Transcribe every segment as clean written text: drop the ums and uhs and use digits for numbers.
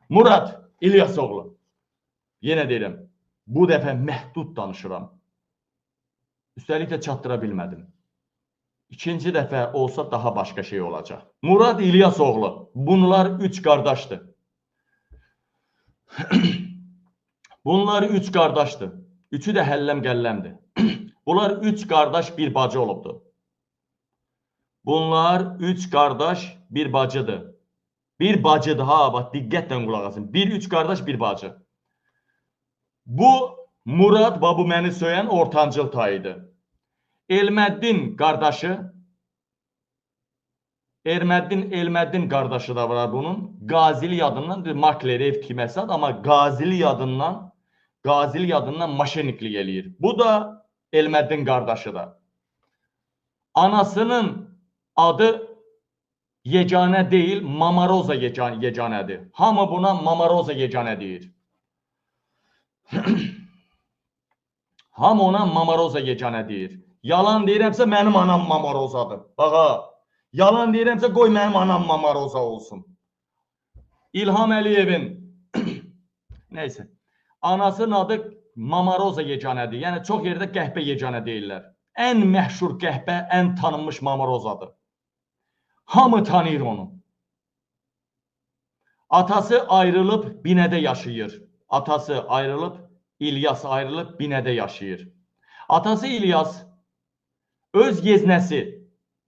Murad İlyasoğlu. Yenə deyirəm, bu dəfə məhdud danışıram. Üstəlik də çatdıra bilmədim. İkinci dəfə olsa daha başqa şey olacaq. Murad İlyasoğlu. Bunlar üç qardaşdır. Bunlar üç qardaşdır. Üçü də həlləm qəlləmdir. Bunlar üç qardaş bir bacı olubdur. Bunlar üç qardaş bir bacıdır. Bir bacıdır ha, bax diqqətlə qulaq asın. Bir üç qardaş bir bacı. Bu Murad babu məni söyən ortancıl tayıdır. Elməddin qardaşı, Elməddin qardaşı da var bunun. Qazili yadından, makler ev kiməsə, amma Qazili yadından maşeniklik eləyir. Bu da Elməddin qardaşı da. Anasının adı yeganə deyil, Mamaroza yeganədir. Hamı buna Mamaroza yeganə deyir. Hamı ona Mamaroza yeganə deyir. Yalan deyirəmsə mənim anam Mamarozadır. Bax ha, yalan deyirəmsə qoy mənim anam Mamaroza olsun. İlham Əliyevin neyse, anasının adı Mamaroza yeganədir. Yəni çox yerdə qəhbə yeganə deyirlər. Ən məşhur qəhbə, ən tanınmış Mamarozadır. Hamı tanıyır onu. Atası ayrılıb Binədə yaşayır. Atası ayrılıb, İlyas ayrılıb Binədə yaşayır. Atası İlyas öz yeznəsi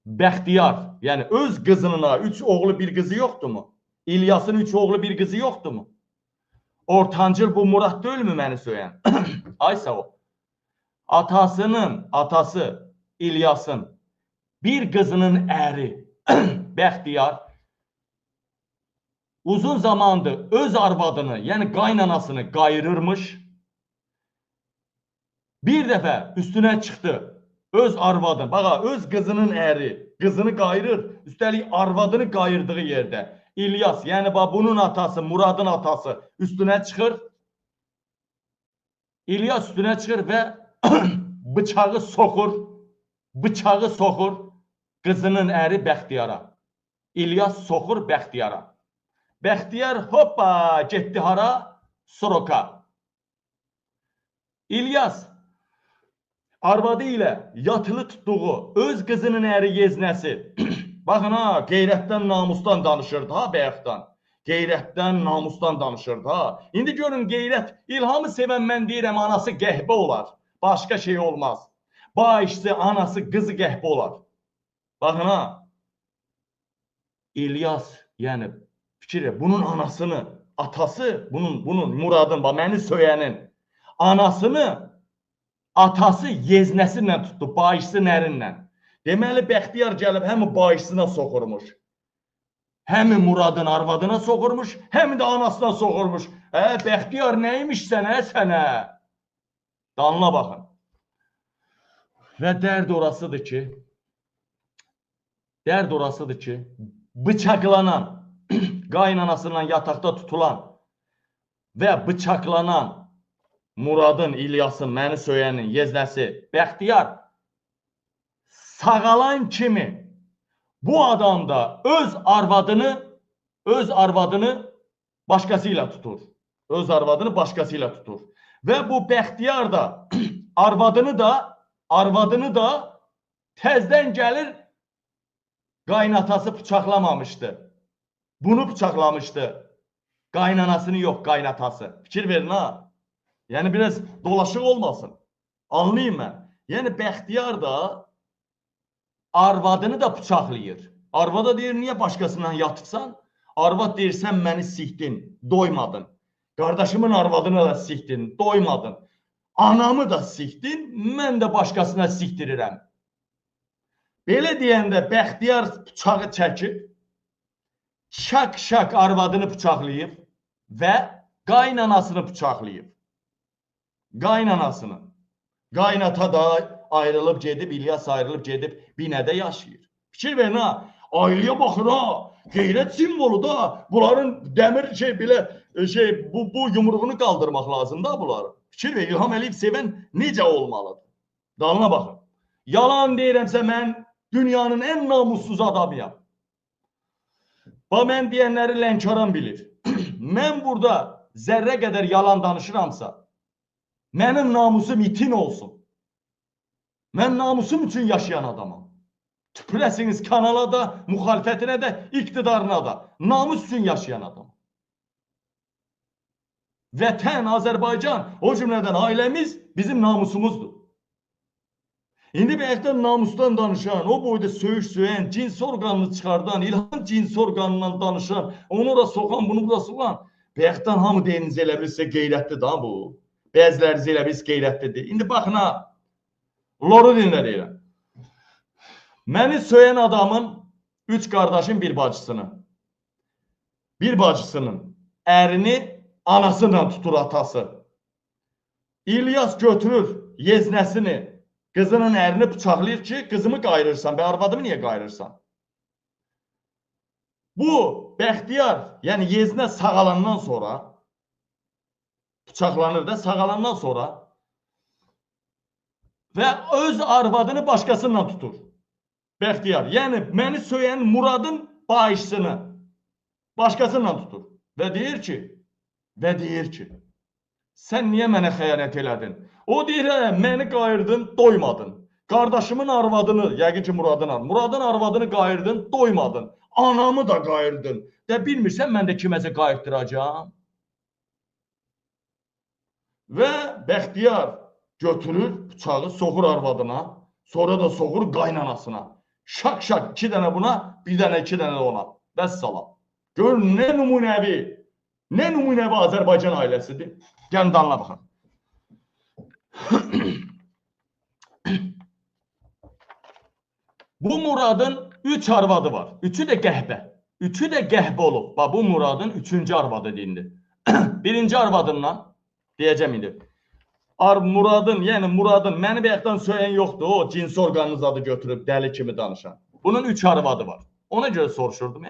Bəxtiyar, yəni öz qızının, üç oğlu bir qızı yoxdurmu? İlyasın üç oğlu bir qızı yoxdurmu? Ortancıl bu Murad deyilmi məni söyən? Ay sağ ol. Atasının, atası İlyasın bir qızının əri Bəxtiyar uzun zamandır öz arvadını, yəni qaynanasını qayırırmış. Bir dəfə üstünə çıxdı öz arvadını, bax, öz qızının əri, qızını qayırır, üstəlik arvadını qayırdığı yerdə İlyas, yəni bax, bunun atası, Muradın atası üstünə çıxır. İlyas üstünə çıxır və bıçağı soxur, qızının əri Bəxtiyara. İlyas soxur Bəxtiyara. Bəxtiyar hoppa getdi hara? Soroka. İlyas arvadı ilə yatılı tutduğu öz qızının əri yeznəsi. Baxın ha, qeyrətdən, namusdan danışırdı ha, bayaqdan. Qeyrətdən, namusdan danışırdı ha. İndi görün qeyrət, İlhamı sevən mən deyirəm, anası qəhbə olar. Başqa şey olmaz. Bayişsi, anası, qızı qəhbə olar. Baxın ha, İlyas, yəni fikir, bunun anasını, atası, bunun Muradın, bax, məni söyənin anasını atası yeznəsi ilə tutdu, bayişsi nərinlə. Deməli, Bəxtiyar gəlib həmi bayişsinə soxurmuş, həmi Muradın arvadına soxurmuş, həmi də anasına soxurmuş. Bəxtiyar nəymiş sənə, sənə? Danla baxın. Və dərd orasıdır ki, bıçaqlanan, qaynanasından yataqda tutulan və bıçaqlanan Muradın, İlyasın, məni söyənin yeznəsi Bəxtiyar sağalan kimi bu adam da öz arvadını başqası ilə tutur. Öz arvadını başqası ilə tutur. Və bu Bəxtiyar da arvadını da təzdən gəlir qaynatası bıçaqlamamışdı. Bunu bıçaqlamışdı. Qaynanasını yox, qaynatası. Fikir verin ha. Yəni biraz dolaşıq olmasın. Anlayayım mən. Yəni Bəxtiyar da arvadını da bıçaqlayır. Arvada deyir, niyə başqasından yatıbsan? Arvad deyir, sən məni sikdin, doymadın. Qardaşımın arvadını da sikdin, doymadın. Anamı da sikdin, mən də başqasına sikdirirəm. Belə deyəndə Bəxtiyar bıçağı çəkib, şak-şak arvadını bıçaqlayıb və qaynanasını bıçaqlayıb. Qaynanasını. Qaynata da ayrılıb gedib, İlyas ayrılıb gedib, Binədə yaşayır. Fikir verin ha, ailəyə baxın ha, qeyrət simvolu da, bunların dəmir şey belə, şey, bu yumruğunu qaldırmaq lazım da bunları. Fikir verin, İlham Əliyev sevən necə olmalıdır? Dalına baxın. Yalan deyirəmsə mən dünyanın ən namussuz adamıyam. Bax, mən deyənləri Lənkəran bilir. Mən burada zərrə qədər yalan danışıramsa, mənim namusum itin olsun. Mən namusum üçün yaşayan adamam. Tüpürəsiniz kanala da, müxalifətinə də, iqtidarına da. Namus üçün yaşayan adamam. Vətən, Azərbaycan, o cümlədən ailəmiz bizim namusumuzdur. İndi bayaqdan namusdan danışan, o boyda söyüş söyən, cins orqanını çıxardan, İlham cins orqanından danışan, onu ora soxan, bunu bura soxan. Bayaqdan hamı deyiniz elə bilirsə qeyrətli da bu. Bəziləriniz elə bilirsə qeyrətlidir. İndi baxın ha, loru dinlə deyirəm. Məni söyən adamın 3 qardaşın bir bacısını, bir bacısının ərini anasıyla tutur atası. İlyas götürür yeznəsini, qızının ərini bıçaqlayır ki, qızımı qayırırsan, bə arvadımı niyə qayırırsan? Bu Bəxtiyar, yəni yeznə sağalandan sonra, bıçaqlanır da sağalandan sonra və öz arvadını başqasıyla tutur. Bəxtiyar, yəni məni söyən Muradın bağışçısını başqasıyla tutur və deyir ki, sən niyə mənə xəyanət elədin? O deyir, məni qayırdın, doymadın. Qardaşımın arvadını, yəqin ki Muradın arvadını, Muradın arvadını qayırdın, doymadın. Anamı da qayırdın. De bilmirsən, mən də kiməsə qayırtdıracağam. Və Bəxtiyar götürür bıçağı, soxur arvadına, sonra da soxur qaynanasına. Şak-şak 2 dənə buna, 1 dənə 2 dənə də ona. Vəssalam. Gör nə nümunəvi, nə nümunəvi Azərbaycan ailəsidir. Gəlin danla baxın. Bu Muradın 3 arvadı var. Üçü də qəhbə. Üçü də qəhbə olub. Bax, bu Muradın 3-cü arvadı indi. Birinci arvadından deyəcəm indi. Muradın, yəni Muradın, məni bayaqdan söyən yoxdur. O cins orqanınız adı götürüb dəli kimi danışan. Bunun 3 arvadı var. Ona görə soruşurdum.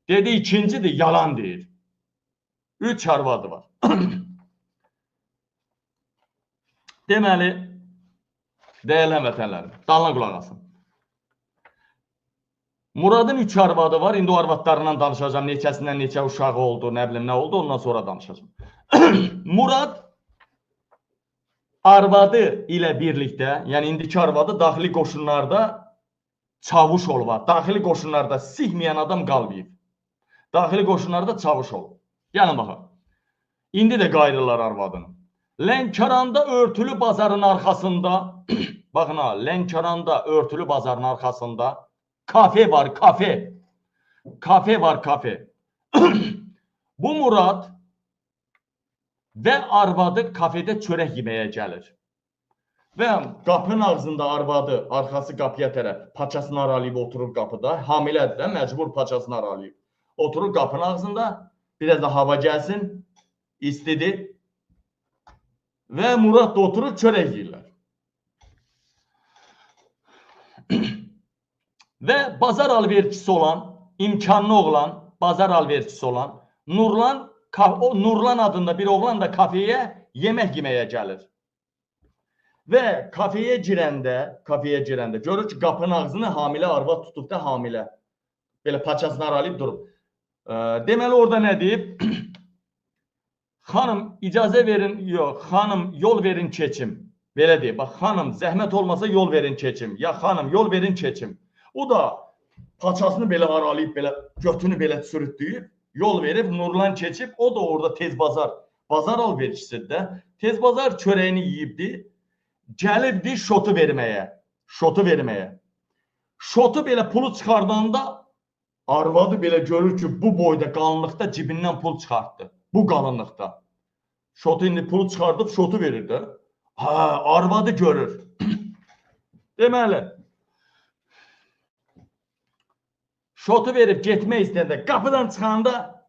Dedi ikincidir, yalan deyir. 3 arvadı var. Deməli, dəyərli həmvətənlərim, danla qulaq asın. Muradın 3 arvadı var. İndi o arvadlarından danışacağım. Neçəsindən neçə uşağı oldu, nə bilim nə oldu, ondan sonra danışacağım. Murad arvadı ilə birlikdə, yəni indiki arvadı daxili qoşunlarda çavuş olub. Daxili qoşunlarda sihməyən adam qalmayıb. Daxili qoşunlarda çavuş olub. Gəlin baxın. İndi də qayırırlar arvadını. Lənkəranda örtülü bazarın arxasında, baxın ha, Lənkəranda örtülü bazarın arxasında kafe var, kafe. Kafe var, kafe. Bu Murad və arvadı kafedə çörək yeməyə gəlir. Və qapının ağzında arvadı, arxası qapıya tərəf, paçasını aralayıb oturur qapıda. Hamilədir də, məcbur paçasını aralayıb. Oturur qapının ağzında, biraz da hava gəlsin, istidir. Və Murad da oturur, çörək yeyirlər. Və bazar alverçisi olan, imkanlı oğlan, bazar alverçisi olan Nurlan, Nurlan adında bir oğlan da kafeye yemək yeməyə gəlir. Və kafeye girəndə, görür ki, qapının ağzını hamilə arvad tutub da hamilə. Belə paçasını aralayıb durub. Deməli, orada nə deyib? Xanım, icazə verin, yox, xanım, yol verin keçim. Belə deyib, bax, xanım, zəhmət olmasa yol verin keçim. Ya xanım, yol verin keçim. O da paçasını belə aralayıb, belə götünü belə sürütləyib, yol verib, Nurlan keçib, o da orada tez bazar, bazar alverçisidir də, tez bazar çörəyini yeyibdi, gəlibdi şotu verməyə, şotu verməyə. Şotu belə pulu çıxardanda, arvadı belə görür ki, bu boyda qalınlıqda cibindən pul çıxartdı, bu qalınlıqda. Şotu indi pulu çıxardıb, şotu verir də. Ha, arvadı görür. Deməli, şotu verib getmək istəyəndə, qapıdan çıxanda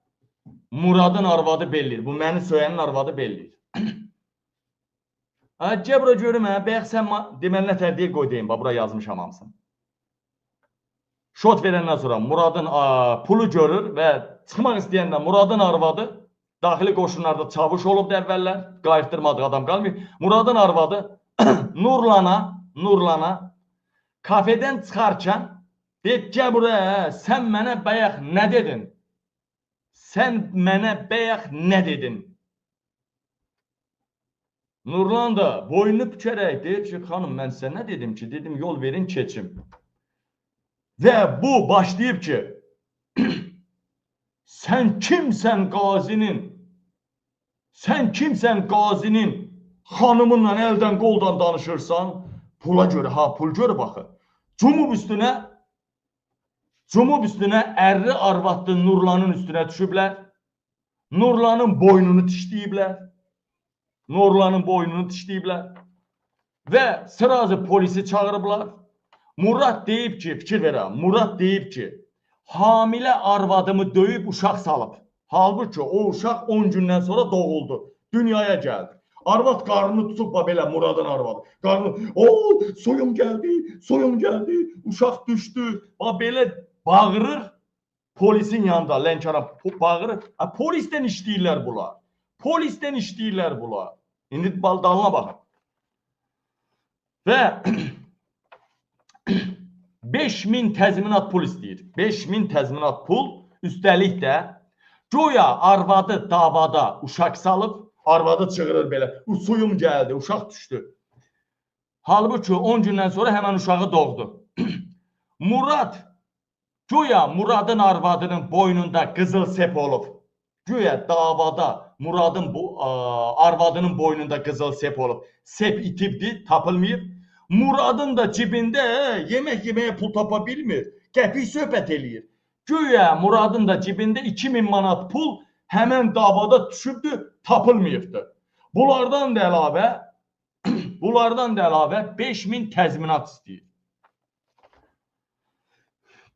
Muradın arvadı belliyir. Bu məni söyənin arvadı belliyir. Gəl bura görüm, hə, bayaq sən deməli nə tər deyir, qoy deyim, bax, bura yazmışam hamısını. Şot verəndən sonra Muradın pulu görür və çıxmaq istəyəndə Muradın arvadı daxili qoşunlarda çavuş olubdu əvvəllər, qayıtdırmadığı adam qalmayıb. Muradın arvadı Nurlana kafedən çıxarkən deyib, gəl buraya, sən mənə bayaq nə dedin? Sən mənə bəyək nə dedin? Nurlan da boynunu bükərək deyir ki, xanım mən sizə nə dedim ki? Dedim yol verin keçim. Və bu başlayıb ki, sən kimsən qazinin? Sən kimsən qazinin xanımınla əldən qoldan danışırsan? Pula görə, ha pul görə baxı. Cumub üstünə ərli arvadlı Nurlanın üstünə düşüblər. Nurlanın boynunu dişləyiblər. Nurlanın boynunu dişləyiblər. Və sırazı polisi çağırıblar. Murad deyib ki, fikir verəm, Murad deyib ki, hamilə arvadımı döyüb uşaq salıb. Halbuki o uşaq 10 gündən sonra doğuldu. Dünyaya gəldi. Arvad qarnını tutub, belə Muradın arvadı. Qarnını, o soyum gəldi, soyum gəldi, uşaq düşdü. Bax belə bağırır polisin yanında, Lənkəran bağırır. Ha, polisdən işləyirlər bunlar. Polisdən işləyirlər bunlar. İndi dalına baxın. Və 5000 təzminat pul istəyir. 5000 təzminat pul, üstəlik də güya arvadı davada uşaq salıb, arvadı çığırır belə, suyum gəldi, uşaq düşdü. Halbuki 10 gündən sonra həmən uşağı doğdu. Murad, güya Muradın arvadının boynunda qızıl sep olub. Güya davada Muradın arvadının boynunda qızıl sep olub. Sep itibdi, tapılmayıb. Muradın da cibində yemək yeməyə pul tapa bilmir. Qəpik söhbət eləyir. Güya Muradın da cibində 2000 manat pul həmən davada düşübdü, tapılmayıbdı. Bunlardan da əlavə, 5000 təzminat istəyir.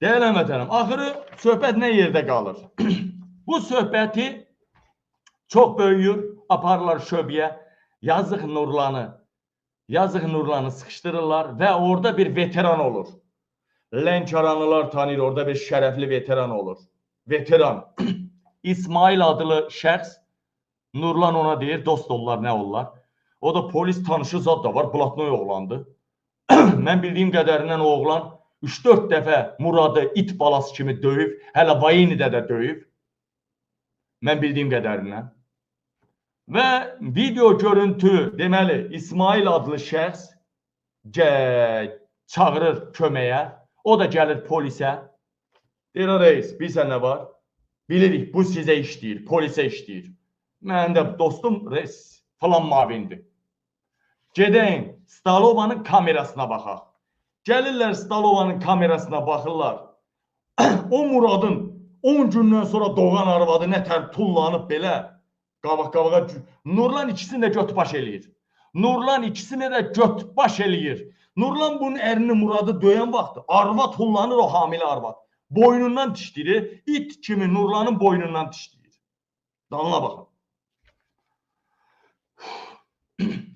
Dəyərli həmvətənim, axırı söhbət nə yerdə qalır? Bu söhbəti çox böyüyür, aparırlar şöbəyə. Yazıq Nurlanı sıxışdırırlar və orada bir veteran olur. Lənkəranlılar tanıyır, orada bir şərəfli veteran olur. Veteran. İsmail adlı şəxs, Nurlan ona deyir, dost olurlar, nə olurlar. O da polis tanışı zad da var, blatnoy oğlandı. Mən bildiyim qədərindən o oğlan 3-4 dəfə Muradı it balası kimi döyüb, hələ Vayinidə də döyüb. Mən bildiyim qədərindən. Və video görüntü, deməli, İsmail adlı şəxs çağırır köməyə. O da gəlir polisə. Deyir, reis, bilirsən nə var? Bilirik, bu sizə işləyir, polisə işləyir. Mənim də dostum reis filan mavindir. Gedəyin, Stalovanın kamerasına baxaq. Gəlirlər Stalovanın kamerasına baxırlar. O Muradın 10 gündən sonra doğan arvadı nə tər tullanıb belə. Qabaq-qabağa. Nurlan ikisini də göt-baş eləyir. Nurlan ikisini də göt-baş eləyir. Nurlan bunun ərini Muradı döyən vaxtı arvad tullanır, o hamilə arvad. Boynundan dişləyir. İt kimi Nurlanın boynundan dişləyir. Dalına baxın.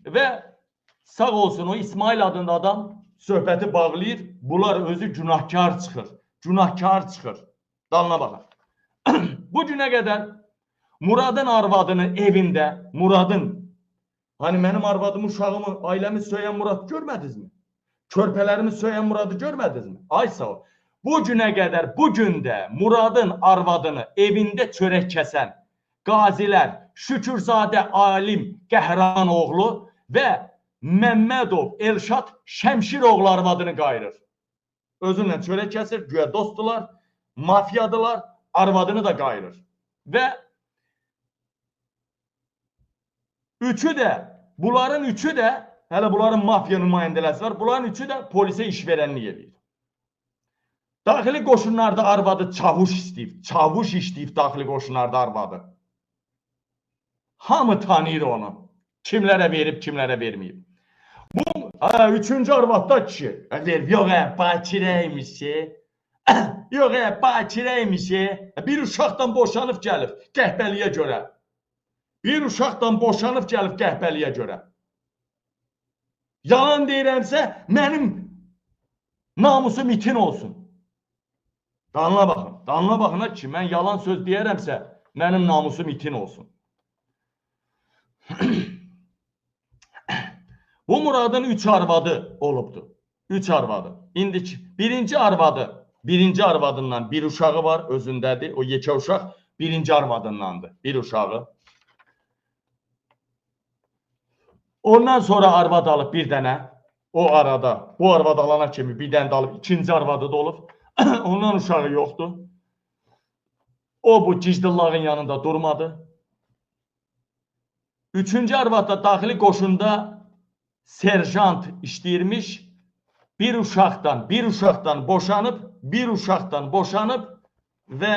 Və sağ olsun o İsmail adında adam söhbəti bağlayır. Bunlar özü günahkar çıxır. Günahkar çıxır. Dalına baxın. Bu günə qədər Muradın arvadını evində, Muradın, hani mənim arvadımı, uşağımı, ailəmi söyən Murad görmədinizmi? Körpələrimi söyən Muradı görmədinizmi? Ay sağ ol. Bu günə qədər, bu gündə Muradın arvadını evində çörək kəsən qazilər Şükürzadə Alim Qəhrəmanoğlu və Məmmədov Elşad Şəmşiroğlu arvadını qayırır. Özünlə çörək kəsir, güya dostdular, mafiyadılar, arvadını da qayırır. Və üçü də, bunların üçü də, hələ bunların mafiya nümayəndələri var, bunların üçü də polisə iş verənlik eləyir. Daxili qoşunlarda arvadı çavuş istəyib, çavuş işləyib daxili qoşunlarda arvadı. Hamı tanıyır onu. Kimlərə verib, kimlərə verməyib. Bu, üçüncü arvadda kişi. Yox, bakirəymiş. Yox, bakirəymiş. Bir uşaqdan boşanıb gəlib qəhbəliyə görə. Bir uşaqdan boşanıb gəlib qəhbəliyə görə. Yalan deyirəmsə, mənim namusum itin olsun. Danla baxın. Danla baxın ki, mən yalan söz deyərəmsə, mənim namusum itin olsun. Bu Muradın 3 arvadı olubdu. 3 arvadı. İndi birinci arvadı, birinci arvadından bir uşağı var, özündədir, o yekə uşaq. Birinci arvadındandır, bir uşağı. Ondan sonra arvad alıb bir dənə, o arada, bu arvad alana kimi bir dənə də alıb, ikinci arvadı da olub. Ondan uşağı yoxdur. O bu gizdillağın yanında durmadı. Üçüncü arvad da daxili qoşunda serjant işləyirmiş. Bir uşaqdan boşanıb, bir uşaqdan boşanıb və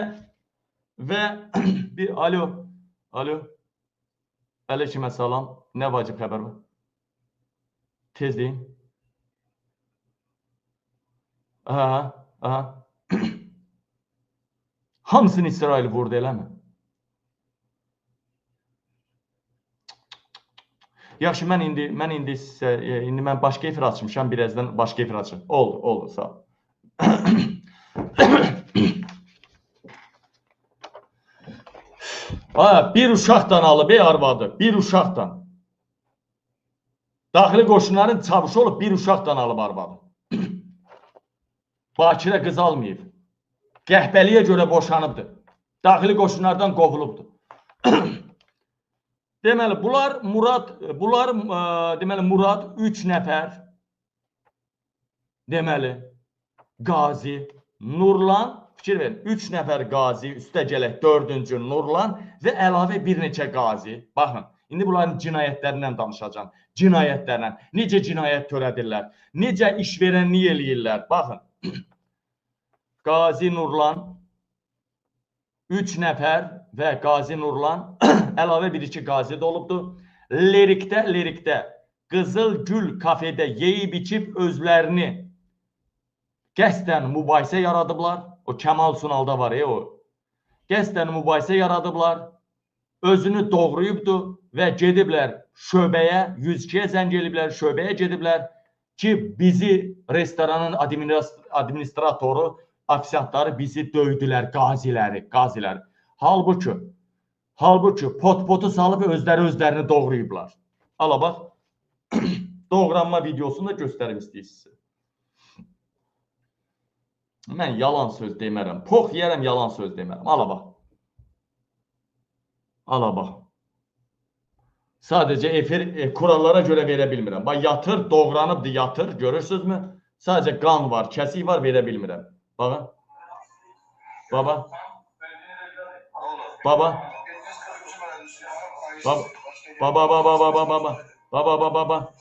bir alo, alo. Aleyküm əssalam. Nə vacib xəbər var? Tez deyin. Aha, aha. Hamısını İsrail vurdu, eləmi? Yaxşı, mən indi mən başqa efir açmışam, birazdan başqa efir açım. Oldu, oldu, sağ ol. Ha, bir uşaqdan alıb, ey arvadı, bir uşaqdan. Daxili qoşunların çavuşu olub, bir uşaqdan alıb arvadı. Bakirə qız almayıb. Qəhbəliyə görə boşanıbdır. Daxili qoşunlardan qovulubdur. Deməli, bunlar Murad 3 nəfər, deməli, Qazi, Nurlan, fikir verin, 3 nəfər qazi, üstə gələk 4-cü Nurlan və əlavə bir neçə qazi. Baxın, indi bunların cinayətlərindən danışacağam. Cinayətlərlə, necə cinayət törədirlər, necə işverənlik eləyirlər. Baxın, Qazi Nurlan, 3 nəfər və Qazi Nurlan, əlavə 1-2 qazi də olubdur. Lerikdə, Qızıl Gül kafedə yeyib içib özlərini qəsdən mübahisə yaradıblar. O Kəmal Sunalda var o. Qəsdən mübahisə yaradıblar. Özünü doğrayıbdır və gediblər şöbəyə, 102-yə zəng eliblər, şöbəyə gediblər ki, bizi restoranın administratoru, ofisiantları bizi döydülər, qaziləri, qaziləri. Halbuki pot-potu salıb özləri özlərini doğrayıblar. Ala bax, doğranma videosunu da göstərim istəyirsiniz. Mən yalan söz demərəm. Pox yeyərəm, yalan söz demərəm. Ala bax. Ala bax. Sadəcə efir kurallara görə verə bilmirəm. Bax, yatır, doğranıbdır, yatır. Görürsünüzmü? Sadəcə qan var, kəsik var, verə bilmirəm. Baxın. Baba. Baba. Baba. Baba, baba, baba, baba. Baba, baba, baba.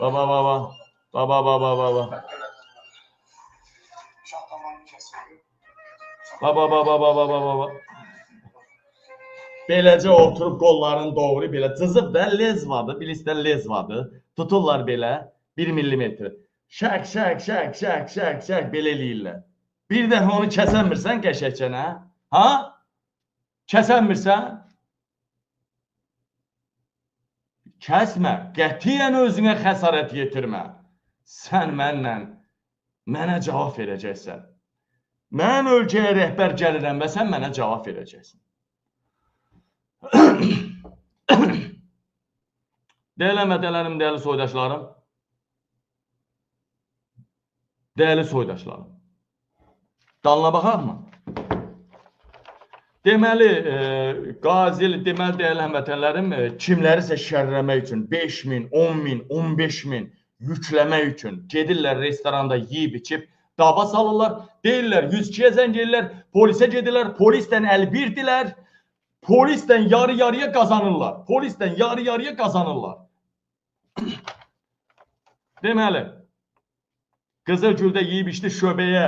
Baba, baba. Baba, baba, baba. Baba, baba, baba, baba, baba. Beləcə oturub qollarını doğru belə cızıb da lezvadır, bilirsən lezvadır. Tuturlar belə 1 millimetr. Şək, şək, şək, şək, şək, şək belə eləyirlər. Bir dəfə onu kəsənmirsən qəşəkcənə? Ha? Kəsənmirsən? Kəsmə, qətiyyən özünə xəsarət yetirmə. Sən mənlə, mənə cavab verəcəksən. Mən ölkəyə rəhbər gəlirəm və sən mənə cavab verəcəksən. Dəyərli vətənlərim, dəyərli soydaşlarım, dəyərli soydaşlarım, dalına baxaq mı? Deməli, Qazil, deməli, dəyərli həmvətənlərim, kimlərisə şərrəmək üçün 5 min, 10 min, 15 min yükləmək üçün gedirlər restoranda yeyib içib, dava salırlar, deyirlər 102-yə zəng edirlər, polisə gedirlər, polislə əlbirdilər, polislə yarı-yarıya qazanırlar, polislə yarı-yarıya qazanırlar. Deməli, Qızılgüldə yeyib içdi şöbəyə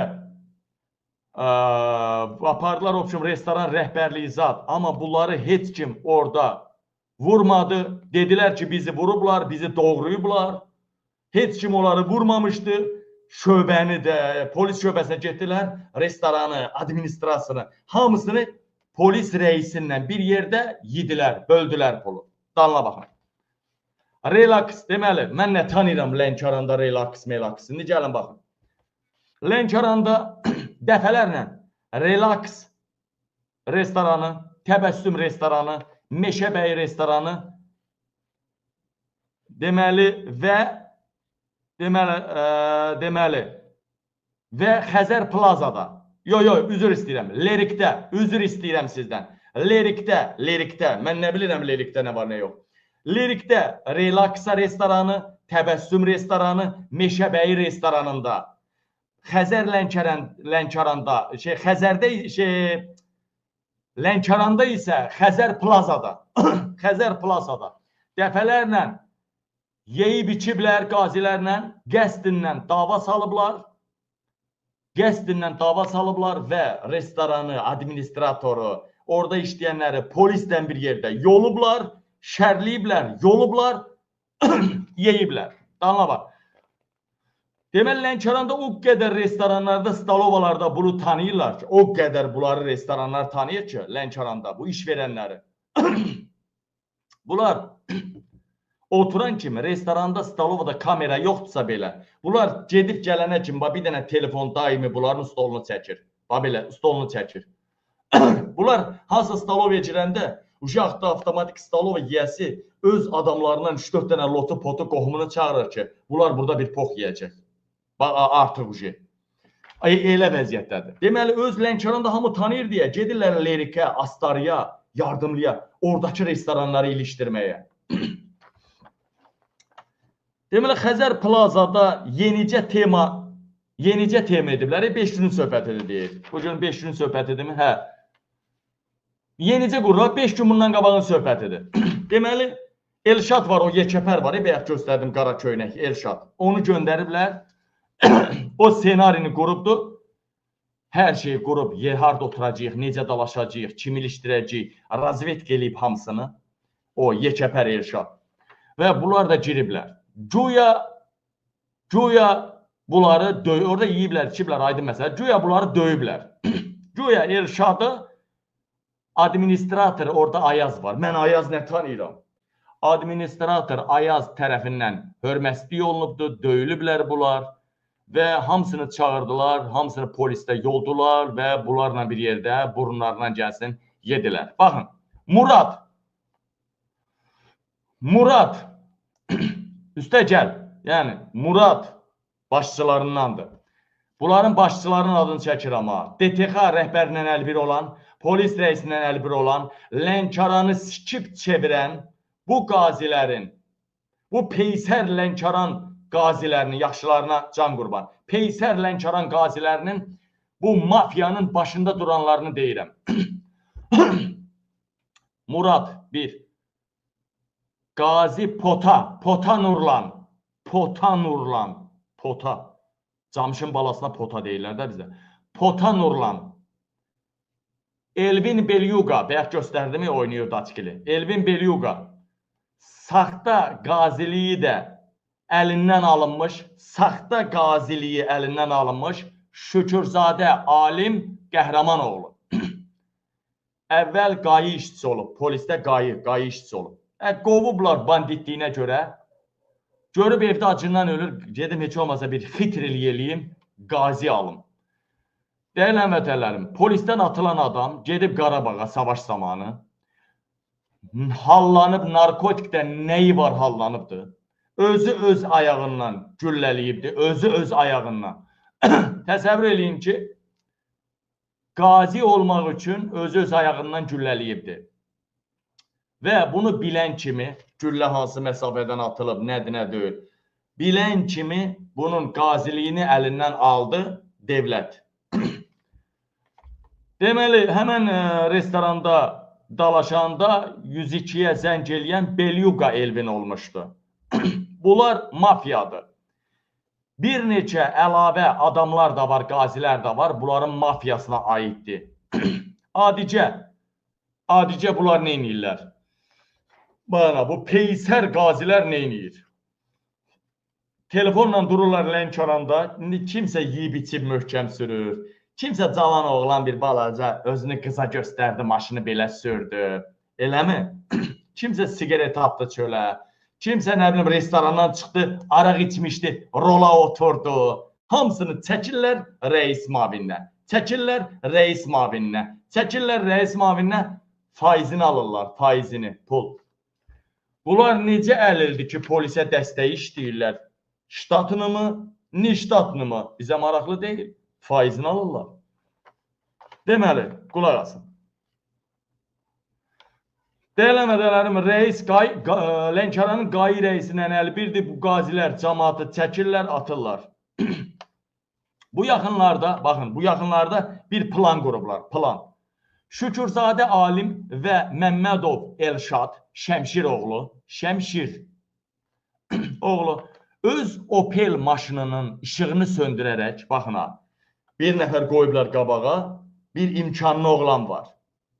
apardılar, opşum, restoran rəhbərliyi zat, amma bunları heç kim orada vurmadı. Dedilər ki, bizi vurublar, bizi doğrayıblar. Heç kim onları vurmamışdı. Şöbəni də, polis şöbəsinə getdilər, restoranı, administrasiyasını, hamısını polis rəisindən bir yerdə yedilər, böldülər pulu. Danla baxın. Relax, deməli, mən nə tanıyıram Lənkəranda relax, melaks. İndi gəlin baxın. Lənkəranda dəfələrlə Relax restoranı, Təbəssüm restoranı, Meşəbəyi restoranı, deməli və deməli və Xəzər Plazada, Yo, yo, üzr istəyirəm. Lerikdə, üzr istəyirəm sizdən. Lerikdə, Lerikdə, mən nə bilirəm Lerikdə nə var, nə yox. Lerikdə Relaksa restoranı, Təbəssüm restoranı, Meşəbəyi restoranında, Xəzər Lənkəranda, Xəzərdə, Lənkəranda isə Xəzər Plazada, Xəzər Plazada dəfələrlə yeyib içiblər qazilərlə, qəsdindən dava salıblar. Qəsdindən dava salıblar və restoranı, administratoru, orada işləyənləri polislə bir yerdə yolublar, şərləyiblər, yolublar, yeyiblər. Danla bax. Deməli, Lənkəranda o qədər restoranlarda, stalovalarda bunu tanıyırlar ki, o qədər bunları restoranlar tanıyır ki, Lənkəranda bu iş verənləri. Bunlar oturan kimi restoranda, stolovada kamera yoxdursa belə, bunlar gedib gələnə kimi bir dənə telefon daimi bunların stolunu çəkir. Bax belə, stolunu çəkir. Bunlar hansısa stolovaya girəndə uşaqda avtomatik stolova yiyəsi öz adamlarından 3-4 dənə lotu, potu, qohumunu çağırır ki, bunlar burada bir pox yiyəcək. Bax, artıq uje. Elə vəziyyətdədir. Deməli, öz Lənkəranda hamı tanıyır deyə gedirlər Lerikə, Astarıya, Yardımlıya, oradakı restoranları ilişdirməyə. Deməli, Xəzər Plazada yenicə tema ediblər. 5 günün söhbətidir deyir. Bu gün 5 günün söhbətidirmi? Hə. Yenicə qururlar, 5 gün bundan qabağın söhbətidir. Deməli, Elşad var, o yekəpər var. Bayaq göstərdim qara köynək, Elşad. Onu göndəriblər. O ssenarini qurubdur. Hər şeyi qurub, harda oturacaq, necə dalaşacaq, kim ilişdirəcək, razvedka eləyib hamısını. O yekəpər Elşad. Və bunlar da giriblər. Güya bunları orada yeyiblər, içiblər, aydın məsələ. Güya bunları döyüblər. Güya Elşadı administrator orada Ayaz var. Mən Ayaz nə tanıyıram? Administrator Ayaz tərəfindən hörmətsizlik olunubdur, döyülüblər bunlar və hamısını çağırdılar, hamısını polisdə yoldular və bunlarla bir yerdə burunlarından gəlsin yedilər. Baxın, Murad üstə gəl, yəni Murad başçılarındandır. Bunların başçılarının adını çəkirəm ha. DTX rəhbərindən əlbir olan, polis rəisindən əlbir olan, Lənkəranı sikib çevirən bu qazilərin, bu Peysər Lənkəran qazilərinin, yaxşılarına can qurban, Peysər Lənkəran qazilərinin bu mafiyanın başında duranlarını deyirəm. Murad 1. Qazi Pota, Pota Nurlan, Pota Nurlan, Pota. Camışın balasına Pota deyirlər də bizdə. Pota Nurlan. Elvin Belyuqa, bayaq göstərdimi oynayır daçkili. Elvin Belyuqa. Saxta qaziliyi də əlindən alınmış, saxta qaziliyi əlindən alınmış Şükürzadə Alim Qəhrəmanoğlu. Əvvəl qayı işçisi olub, polisdə qayı işçisi olub. Qovublar banditliyinə görə. Görüb evdə acından ölür, gedim heç olmasa bir xitril eləyim, qazi alım. Dəyərli həmvətənlərim, polisdən atılan adam gedib Qarabağa savaş zamanı, hallanıb, narkotikdə nəyi var hallanıbdır. Özü öz ayağından gülləliyibdir, özü öz ayağından. Təsəvvür eləyin ki, qazi olmaq üçün özü öz ayağından gülləliyibdir. Və bunu bilən kimi, güllə hansı məsafədən atılıb, nədir, nə deyil, bilən kimi bunun qaziliyini əlindən aldı devlət. Deməli, həmən restoranda dalaşanda 102-yə zəng eləyən Belyuqa Elvin olmuşdu. Bunlar mafiyadır. Bir neçə əlavə adamlar da var, qazilər də var, bunların mafiyasına aiddir. Adicə bunlar nə edirlər? Bana bu Peysər qazilər nə edir? Telefonla dururlar Lənkəranda, indi kimsə yeyib içib möhkəm sürür. Kimsə cavan oğlan bir balaca özünü qıza göstərdi, maşını belə sürdü. Eləmi? Kimsə siqaret atdı çölə. Kimsə nə bilim restorandan çıxdı, araq içmişdi, rola oturdu. Hamısını çəkirlər rəis mavininə. Çəkirlər rəis mavininə. Çəkirlər rəis mavininə, faizini alırlar, faizini, pul. Bunlar necə əlildir ki, polisə dəstəyi işləyirlər? Ştatını mı, niştatını mı? Bizə maraqlı deyil. Faizini alırlar. Deməli, qulaq asın. Deyilən rəis Lənkəranın qayi rəisi ilə əlbirdir. Bu qazilər cəmaatı çəkirlər, atırlar. Bu yaxınlarda, baxın, bu yaxınlarda bir plan qurublar, plan. Şükürzadə Alim və Məmmədov Elşad Şəmşiroğlu, Şəmşir oğlu öz Opel maşınının işığını söndürərək, baxın ha, bir nəfər qoyublar qabağa, bir imkanlı oğlan var.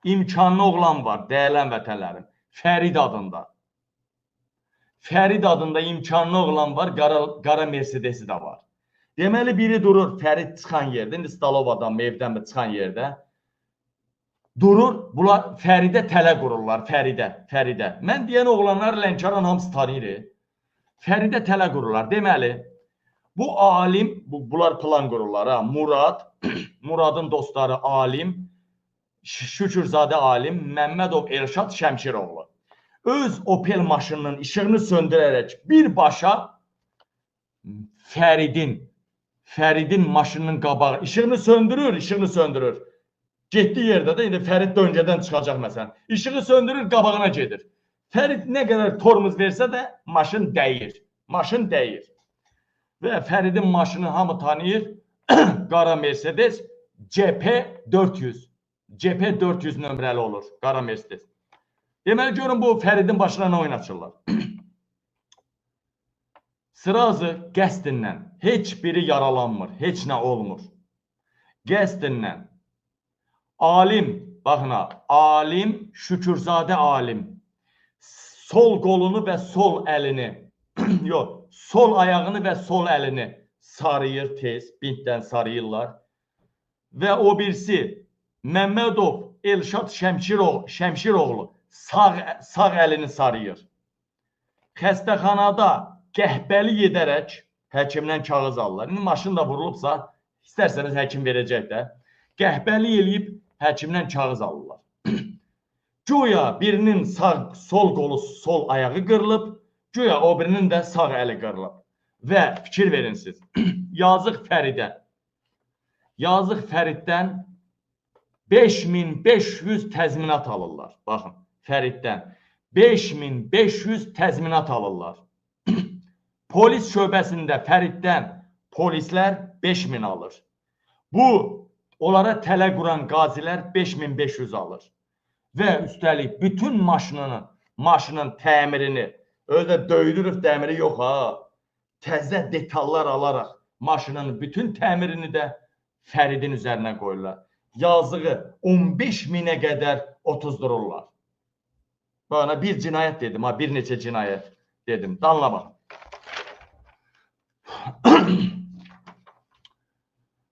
İmkanlı oğlan var, dəyərli vətənlərim. Fərid adında. Fərid adında imkanlı oğlan var, qara Mercedesi də var. Deməli, biri durur, Fərid çıxan yerdə, indi Stalovadan, evdən çıxan yerdə. Durur, bunlar Fəridə tələ qururlar, Fəridə, Fəridə. Mən deyən oğlanlar Lənkəran hamısı tanıyır. Fəridə tələ qururlar. Deməli, bu alim, bunlar plan qururlar. Ha. Murad, Muradın dostları Alim, Şükürzadə Alim, Məmmədov Elşad Şəmşiroğlu. Öz Opel maşınının işığını söndürərək birbaşa Fəridin maşınının qabağı işığını söndürür, işığını söndürür. Getdiyi yerdə də indi Fərid döngədən çıxacaq məsələn. İşığı söndürür, qabağına gedir. Fərid nə qədər tormuz versə də maşın dəyir. Maşın dəyir. Və Fəridin maşını hamı tanıyır. Qara Mercedes CP 400. CP 400 nömrəli olur qara Mercedes. Deməli görün bu Fəridin başına nə oyun açırlar. Sırazı qəsdindən heç biri yaralanmır, heç nə olmur. Qəsdindən Alim, baxın ha, Alim, Şükürzadə Alim sol qolunu və sol əlini, yox, sol ayağını və sol əlini sarıyır tez, bintdən sarıyırlar. Və o birisi Məmmədov Elşad Şəmşiroğlu sağ əlini sarıyır. Xəstəxanada qəhbəli edərək həkimdən kağız alırlar. İndi maşın da vurulubsa, istərsəniz həkim verəcək də. Qəhbəli eləyib həkimdən kağız alırlar. Güya birinin sağ, sol qolu, sol ayağı qırılıb, güya o birinin də sağ əli qırılıb. Və fikir verin siz, yazıq Fəridə. Yazıq Fəriddən 5500 təzminat alırlar. Baxın, Fəriddən 5500 təzminat alırlar. Polis şöbəsində Fəriddən polislər 5000 alır. Bu, onlara tələ quran qazilər 5500 alır. Və üstəlik bütün maşının təmirini, özü də döydürüb təmiri yox ha, təzə detallar alaraq maşının bütün təmirini də Fəridin üzərinə qoyurlar. Yazığı 15 minə qədər otuzdururlar. Bana bir cinayət dedim, ha, bir neçə cinayət dedim. Danla bax.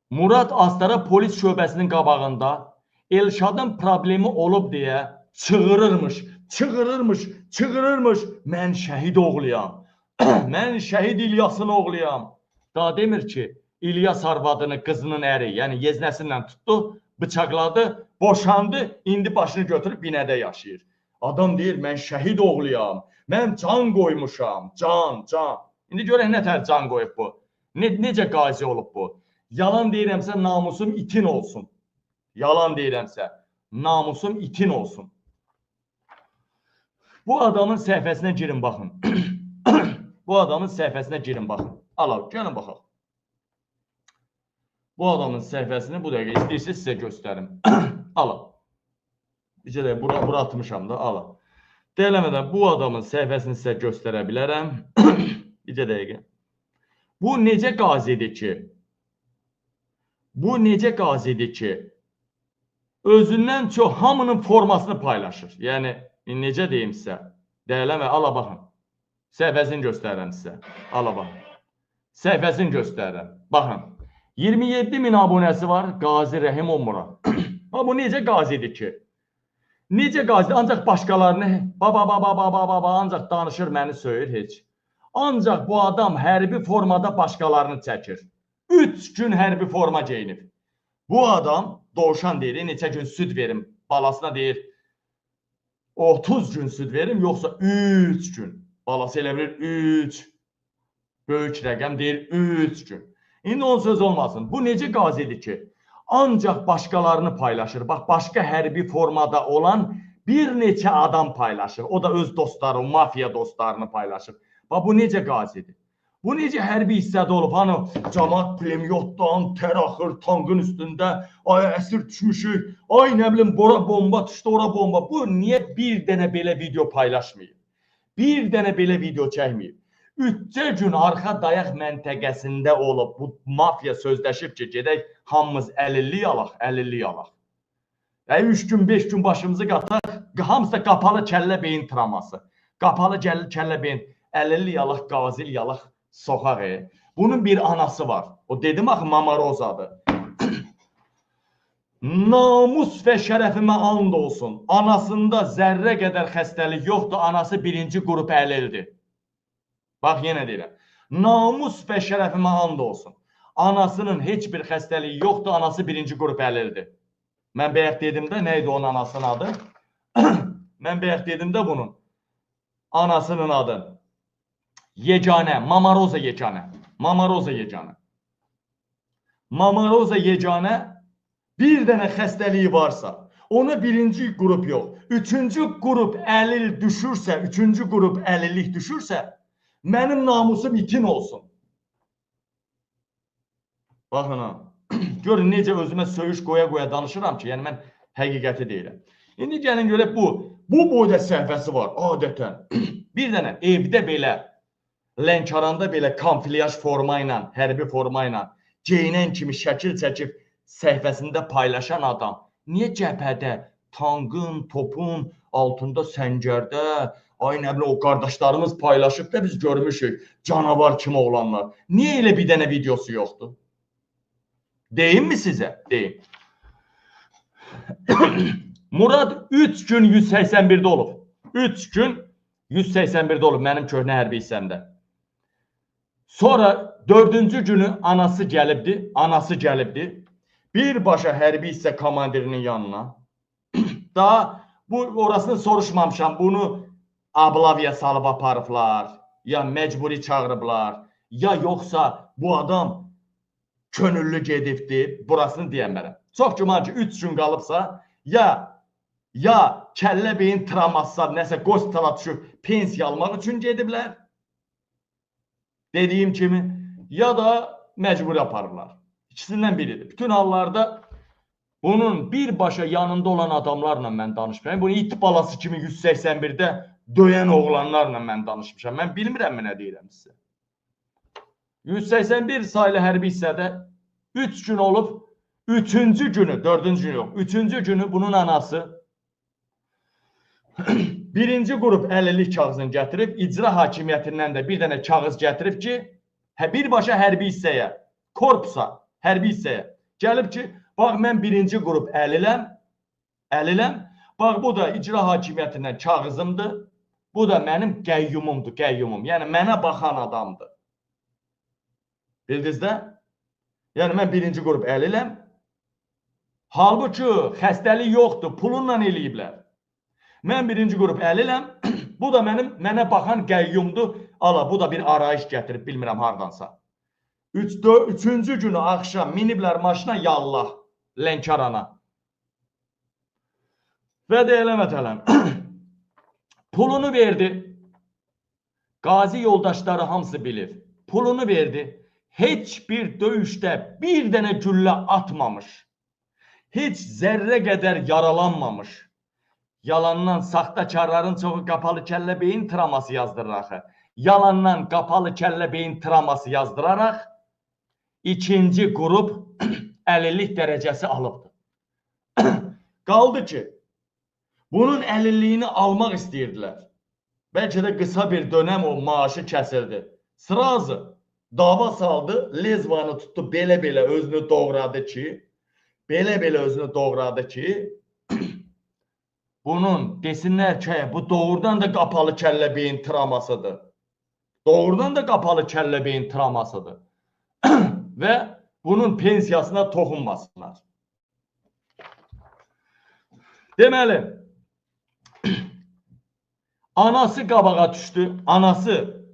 Murad Astara polis şöbəsinin qabağında Elşadın problemi olub deyə çığırırmış, çığırırmış, çığırırmış. Mən şəhid oğluyam, mən şəhid İlyasın oğluyam. Daha demir ki, İlyas arvadını qızının əri, yəni yeznəsindən tutdu, bıçaqladı, boşandı, indi başını götürüb binədə yaşayır. Adam deyir, mən şəhid oğluyam, mən can qoymuşam, can, can. İndi görək nə tər can qoyub bu, necə qazi olub bu. Yalan deyirəmsə, namusum itin olsun. Yalan deyirəmsə, namusum itin olsun. Bu adamın səhifəsinə girin, baxın. Bu adamın səhifəsinə girin, baxın. Alaq, gəlin baxaq. Bu adamın səhifəsini bu dəqiqə istəyirsiniz sizə göstərim. Alaq. Bircə dəqiqə, bura atmışam da, alaq. Deyələmədən bu adamın səhifəsini sizə göstərə bilərəm. Bircə dəqiqə. Bu necə qazidir ki? Bu necə qazidir ki, özündən çox hamının formasını paylaşır. Yəni, necə deyim sizə? Deyələmə, ala baxın. Səhifəsini göstərirəm sizə. Ala baxın. Səhifəsini göstərirəm. Baxın. 27 min abunəsi var Qazi Rəhimov Murad. Bu necə qazidir ki? Necə qazidir? Ancaq başqalarını baba, baba, baba, baba, ancaq danışır, məni söyür heç. Ancaq bu adam hərbi formada başqalarını çəkir. 3 gün hərbi forma geyinib. Bu adam dovşan deyir, neçə gün süd verim, balasına deyir 30 gün süd verim, yoxsa 3 gün. Balası elə bilir 3, böyük rəqəm deyir 3 gün. İndi onun söz olmasın. Bu necə qazidir ki, Ancaq başqalarını paylaşır. Bax, başqa hərbi formada olan bir neçə adam paylaşır. O da öz dostları, mafiya dostlarını paylaşır. Bax, bu necə qazidir? Bu necə hərbi hissədə olub? Hani camaat pulemyotdan tər axır, tankın üstündə, ay əsir düşmüşük, ay nə bilim, bora bomba düşdü, ora bomba. Bu niyə bir dənə belə video paylaşmayıb? Bir dənə belə video çəkməyib? 3 gün arxa dayaq məntəqəsində olub, bu mafiya sözləşib ki, gedək hamımız əlillik alaq, əlillik alaq. 3 gün, 5 gün başımızı qataq, hamısı da qapalı kəllə beyin travması. Qapalı kəllə beyin, əlillik alaq, qazilik alaq, soxaq. Bunun bir anası var. O dedim axı Mama Rozadır. Namus və şərəfimə and olsun. Anasında zərrə qədər xəstəlik yoxdur. Anası birinci qrup əlildir. Bax, yenə deyirəm. Namus və şərəfimə and olsun. Anasının heç bir xəstəliyi yoxdur. Anası birinci qrup əlildir. Mən bayaq dedim də, nə idi onun anasının adı? Mən bayaq dedim də bunun anasının adı. Yeganə, Mama Roza Yeganə. Mama Roza Yeganə. Mama Roza Yeganə bir dənə xəstəliyi varsa, ona birinci qrup yox, üçüncü qrup əlil düşürsə, üçüncü qrup əlillik düşürsə, mənim namusum itin olsun. Baxın ha, görün necə özümə söyüş qoya-qoya danışıram ki, yəni mən həqiqəti deyirəm. İndi gəlin görək bu boyda səhvəsi var adətən. Bir dənə evdə belə, Lənkəranda belə kamuflyaj forma ilə, hərbi forma ilə geyinən kimi şəkil çəkib səhifəsində paylaşan adam niyə cəbhədə tankın, topun altında səngərdə, ay nə bilim o qardaşlarımız paylaşıb da biz görmüşük canavar kimi oğlanlar. Niyə elə bir dənə videosu yoxdur? Deyim mi sizə? Deyim. Murad 3 gün 181-də olub. 3 gün 181-də olub mənim köhnə hərbi hissəmdə. Sonra 4-cü günü anası gəlibdi, anası gəlibdi. Birbaşa hərbi hissə komandirinin yanına. Daha bu orasını soruşmamışam. Bunu ablaviya salıb aparıblar, ya məcburi çağırıblar, ya yoxsa bu adam könüllü gedibdi. Burasını deyəmərəm. Çox güman ki 3 gün qalıbsa, ya kəllə beyin travması, nəsə qospitala düşüb pensiya almaq üçün gediblər. Dediyim kimi, ya da məcburi aparırlar. İkisindən biridir. Bütün hallarda bunun birbaşa yanında olan adamlarla mən danışmıram. Bunu it balası kimi 181-də döyən oğlanlarla mən danışmışam. Mən bilmirəm mi nə deyirəm sizə. 181 saylı hərbi hissədə 3 gün olub, 3-cü günü, 4-cü günü yox, 3-cü günü bunun anası birinci qrup əlillik kağızını gətirib, icra hakimiyyətindən də bir dənə kağız gətirib ki, birbaşa hərbi hissəyə, korpusa, hərbi hissəyə gəlib ki, bax mən birinci qrup əliləm, bax bu da icra hakimiyyətindən kağızımdır, bu da mənim qəyyumumdur, qəyyumum, yəni mənə baxan adamdır. Bildiniz də? Yəni mən birinci qrup əliləm, halbuki xəstəlik yoxdur, pulunla eləyiblər. Mən birinci qrup əliləm, bu da mənim mənə baxan qəyyumdur. Ala, bu da bir arayış gətirib, bilmirəm hardansa. Üçüncü günü axşam miniblər maşına yallah, Lənkərana. Və də elə mətələn, pulunu verdi. Qazi yoldaşları hamısı bilir. Pulunu verdi. Heç bir döyüşdə bir dənə güllə atmamış. Heç zərrə qədər yaralanmamış. Yalandan saxtakarların çoxu qapalı kəllə beyin travması yazdırır axı. Yalandan qapalı kəllə beyin travması yazdıraraq ikinci qrup əlillik dərəcəsi alıbdır. Qaldı ki, bunun əlilliyini almaq istəyirdilər. Bəlkə də qısa bir dönəm o maaşı kəsildi. Sırazı dava saldı, lezvanı tutdu, belə-belə özünü doğradı ki, bunun desinlər ki, bu doğrudan da qapalı kəllə beyin travmasıdır. Doğrudan da qapalı kəllə beyin travmasıdır. Və bunun pensiyasına toxunmasınlar. Deməli, anası qabağa düşdü. Anası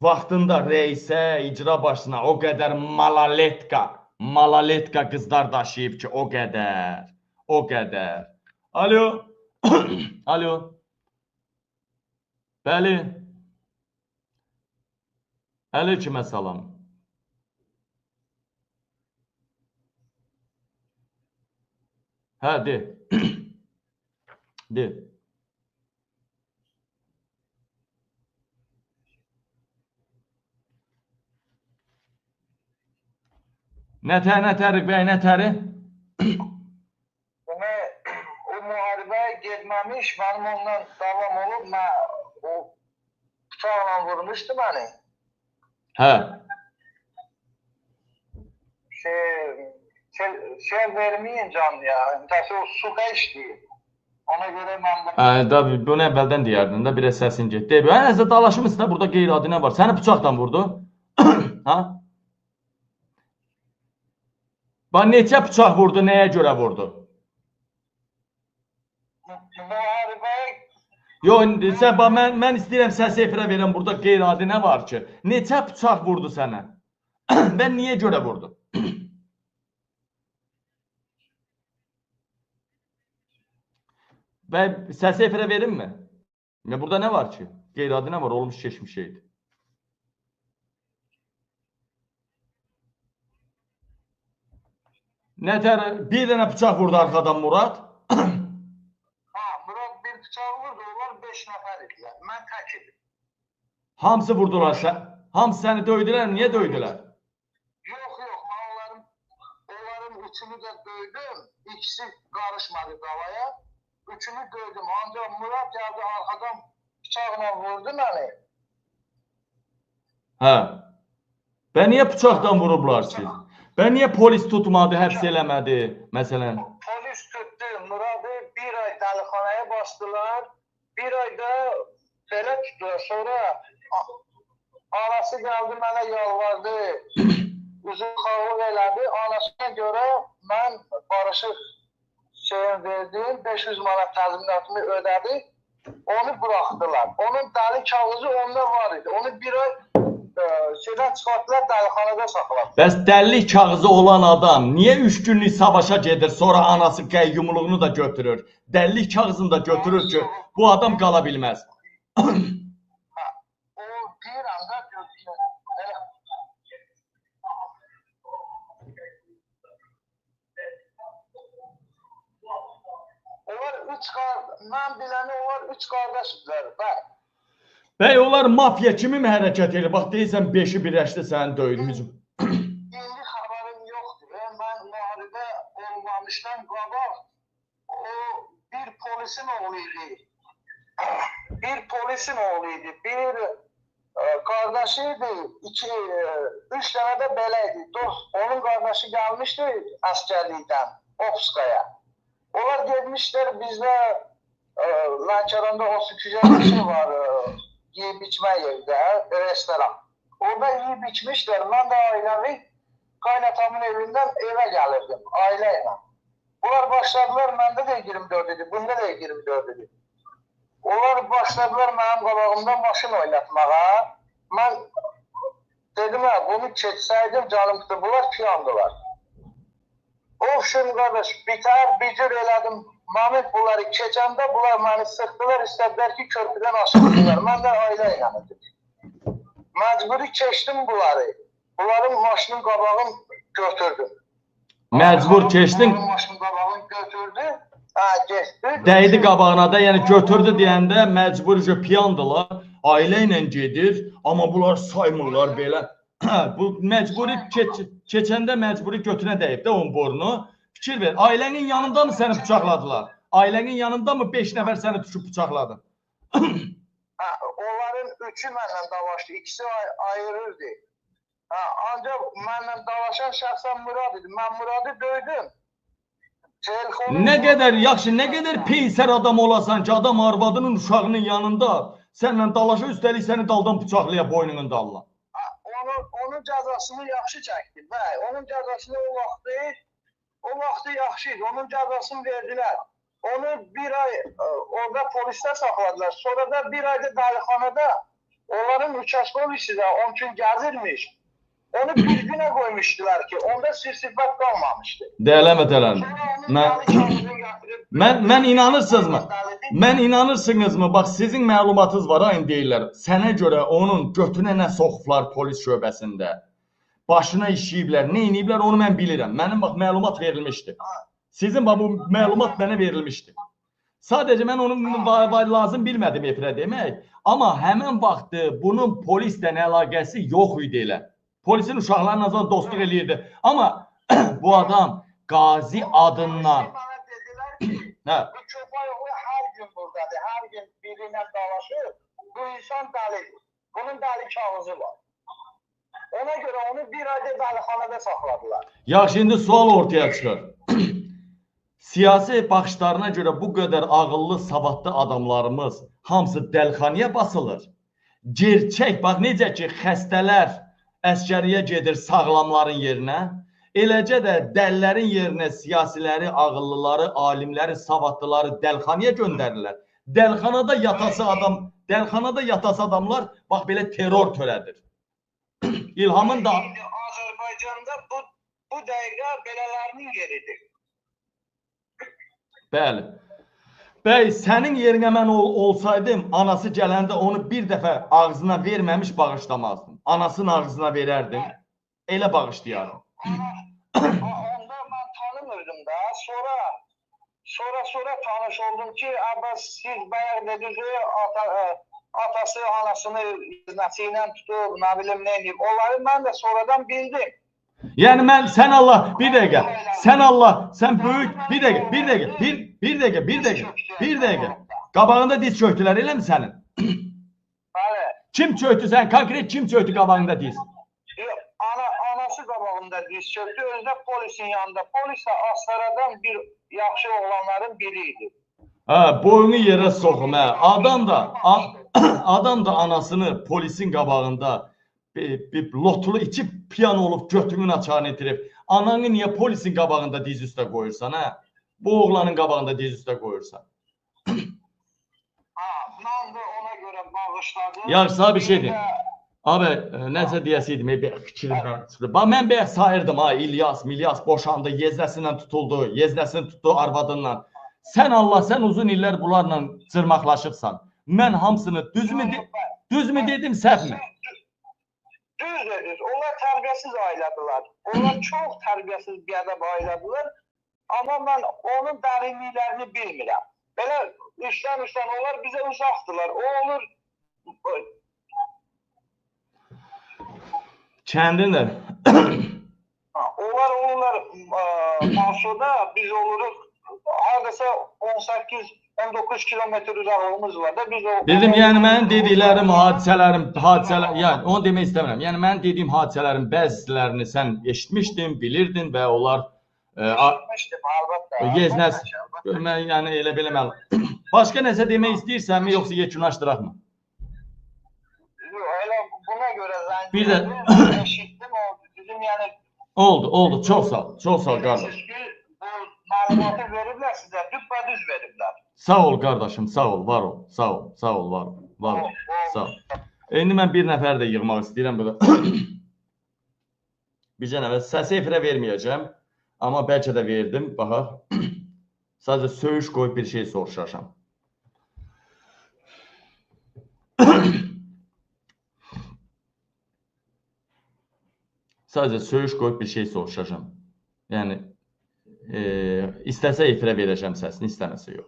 vaxtında rəisə, icra başına o qədər malaletka Malaletka qızlar daşıyıb ki, o qədər. O qədər. Alo. Alo. Bəli. Aleykümə salam. Hə, de. De. Nətər, nətərik bəy, nətəri? Demək, o müharibəyə getməmiş, mənim ondan davam olub, mən o bıçaqla vurmuşdu məni. Hə. Şey verməyin canlıya, təəssüf o suda işləyir. Ona görə mən... Hə, da, bunu əvvəldən deyərdin də, biraz səsin getdi. Ən azından dalaşmışsın da, burada qeyri-adi nə var? Səni bıçaqla vurdu? Ha? Bax, neçə bıçaq vurdu, nəyə görə vurdu? Müharibəyə... Yox, indi sən, bax, mən istəyirəm səsi efirə verəm, burada qeyri-adi nə var ki? Neçə bıçaq vurdu sənə? Və niyə görə vurdu? Və səsi efirə verim mi? Ya burada nə var ki? Qeyri-adi nə var? Olmuş keçmiş şeydir. Nətər, bir dənə bıçaq vurdu arxadan Murad. Ha, Murad bir bıçaq vurdu, onlar 5 nəfər idilər. Mən tək idim. Hamısı vurdular sən. Hamısı səni döydülər, niyə döydülər? Yox, yox, mən onların üçünü də döydüm. İkisi qarışmadı davaya. Üçünü döydüm. Ancaq Murad gəldi arxadan bıçaqla vurdu məni. Hə. Və niyə bıçaqdan vurublar siz? Və niyə polis tutmadı, həbs eləmədi, məsələn? Polis tutdu, Muradı bir ay dəlixanaya bastılar, bir ayda belə tutdular. Sonra anası gəldi, mənə yalvardı, üzrxahlıq elədi. Anasına görə mən barışıq şeyin verdim, 500 manat təzminatımı ödədi, onu buraxdılar. Onun dəli kağızı onda var idi, onu bir ay şeydən çıxartdılar, dəlixanada saxladılar. Bəs dəllik kağızı olan adam niyə 3 günlük savaşa gedir, sonra anası qəyyumluğunu da götürür? Dəllik kağızını da götürür ki, bu adam qala bilməz. O deyirəm də, onlar üç mən biləni onlar 3 qardaş idilər, bəy. Bəy, onlar mafiya kimi mi hərəkət edir? Bax, deyirsən, 5-i birləşdi, səni döydü hücum. İndi xəbərim yoxdur. Mən müharibə olmamışdan qabaq o bir polisin oğlu idi. Bir polisin oğlu idi. Bir qardaşı idi. 3 dənə də belə idi. Dost, onun qardaşı gəlmişdi əsgərlikdən, Opskaya. Onlar getmişlər, bizdə Lənkəranda o bir şey var, yiyib içmə yerdə, restoran. Orada yiyib içmişlər. Mən də ailəvi qaynatamın evindən evə gəlirdim, ailə ilə. Bunlar başladılar, məndə də 24 idi, bunda da 24 idi. Onlar başladılar mənim qabağımda maşın oynatmağa. Mən dedim, hə, bunu keçsəydim canım tutur, bunlar piyandılar. Ovşun qardaş, bitər, bicir elədim. Moment bunları keçəndə bunlar məni sıxdılar, istədilər ki, körpüdən aşırdılar. Mən də ailə ilə idim. Məcburi keçdim bunları. Bunların maşının qabağını götürdüm. Məcbur keçdin? Bunların maşının qabağını götürdü. Hə, getdi. Dəydi qabağına da, yəni götürdü deyəndə məcbur ki, piyandılar. Ailə ilə gedir, amma bunlar saymırlar belə. Bu məcburi keçəndə məcburi götünə dəyib də onun bornu. Fikir ver, ailənin yanında mı səni bıçaqladılar? Ailənin yanında mı 5 nəfər səni düşüb bıçaqladı? Hə, onların 3-ü mənlə dalaşdı, ikisi ayırırdı. Hə, ancaq mənlə dalaşan şəxsən Murad idi. Mən Muradı döydüm. Telefonu... Nə qədər yaxşı, nə qədər peysər adam olasan ki, adam arvadının, uşağının yanında sənlə dalaşa, üstəlik səni daldan bıçaqlaya boynunun dalına. Onun cəzasını yaxşı çəkdi, bəy. Onun cəzasını o vaxtı yaxşı idi. Onun cəzasını verdilər. Onu bir ay orada polisdə saxladılar. Sonra da bir ayda dəlixanada onların uçaskovisi də onun üçün gəzirmiş. Onu bir günə qoymuşdular ki, onda sir-sifət qalmamışdı. Dəyərli həmvətənlərim, mən inanırsınızmı? Mən inanırsınızmı? Bax, sizin məlumatınız var, aynı deyirlər. Sənə görə onun götünə nə soxublar polis şöbəsində? Başına işləyiblər, nə eləyiblər, onu mən bilirəm. Mənim bax, məlumat verilmişdi. Sizin bax, bu məlumat mənə verilmişdi. Sadəcə mən onu lazım bilmədim efirə demək. Amma həmən vaxtı bunun polislə əlaqəsi yox idi elə. Polisin uşaqlarına azad dostluq eləyirdi. Amma bu adam Qazi adından... Mənə dedilər ki, bu köpək oğlu hər gün buradadır, hər gün biri ilə dalaşır. Bu insan dəlidir. Bunun dəli kağızı var. Ona görə onu bir ayda dəlixanada saxladılar. Yaxşı, indi sual ortaya çıxır. Siyasi baxışlarına görə bu qədər ağıllı, savadlı adamlarımız hamısı dəlixanaya basılır. Gerçək, bax necə ki, xəstələr əskəriyə gedir sağlamların yerinə, eləcə də dəllərin yerinə siyasiləri, ağıllıları, alimləri, savadlıları dəlixanaya göndərirlər. Dəlixanada yatası adam, dəlixanada yatası adamlar bax belə terror törədir. İlhamın da Azərbaycanda bu dəqiqə belələrinin yeridir. Bəli. Bəy, sənin yerinə mən olsaydım, anası gələndə onu bir dəfə ağzına verməmiş bağışlamazdım. Anasının ağzına verərdim, elə bağışlayardım. Onda mən tanımırdım da, sonra tanış oldum ki, Abbas, siz bayaq dediniz, atası anasını nəsi ilə tutub, nə bilim, nə edib. Onları mən də sonradan bildim. Yəni mən, sən Allah, bir dəqiqə, sən Allah, sən böyük, bir dəqiqə, bir dəqiqə, bir dəqiqə, bir dəqiqə, bir dəqiqə. Qabağında diz çöktülər, eləmi sənin? Bəli. Kim çöktü sən? Konkret kim çöktü qabağında diz? Yox, anası qabağında diz çöktü, özü də polisin yanında. Polis də Astaradan bir yaxşı oğlanların biri idi. Hə, boyunu yerə soxum, hə. Adam da anasını polisin qabağında bir lotulu içib piyan olub götünün açarını itirib. Ananı niyə polisin qabağında diz üstə qoyursan, hə? Bu oğlanın qabağında diz üstə qoyursan. Ha, mən də ona görə bağışladım. Yaxşı, sana bir şey deyim. Abi, nəsə deyəsiydim, fikrimdən çıxdı. Bax, mən bayaq sayırdım, ha, İlyas, Milyas boşandı, yeznəsindən tutuldu, yeznəsini tutdu arvadından. Sən Allah, sən uzun illər bunlarla cırmaqlaşıbsan. Mən hamısını düzmü dedim, səhvmi? Düz dediniz. Onlar tərbiyəsiz ailədirlər. Onlar çox tərbiyəsiz, biədəb ailədirlər. Amma mən onun dərinliklərini bilmirəm. Belə işdən onlar bizə uzaqdırlar. O olur... Kəndin də. Onlar olurlar Masoda, biz oluruq hardasa 18-19 kilometr uzaqlığımız var da biz o... Bildim, yəni mənim dediklərim, hadisələrim, hadisələr, yəni onu demək istəmirəm. Yəni mənim dediyim hadisələrin bəzilərini sən eşitmişdin, bilirdin və onlar... Eşitmişdim, əlbəttə. Yeznəs, mən yəni elə belə məlum. Başqa nəsə demək istəyirsənmi, yoxsa yekunlaşdıraqmı? Yox, elə buna görə zəng eşitdim, o bizim yəni... Oldu, oldu, çox sağ ol, çox sağ ol qardaş. Məlumatı veriblər sizə, düppədüz veriblər. Sağ ol qardaşım, sağ ol, var ol, sağ ol, sağ ol, var ol, var ol, sağ ol. İndi mən bir nəfər də yığmaq istəyirəm burada. Bircə nəfər, səsi efirə verməyəcəm, amma bəlkə də verdim, baxaq. Sadəcə söyüş qoyub bir şey soruşacağam. Sadəcə söyüş qoyub bir şey soruşacağam. Yəni, istəsə efirə verəcəm səsini, istəməsə yox.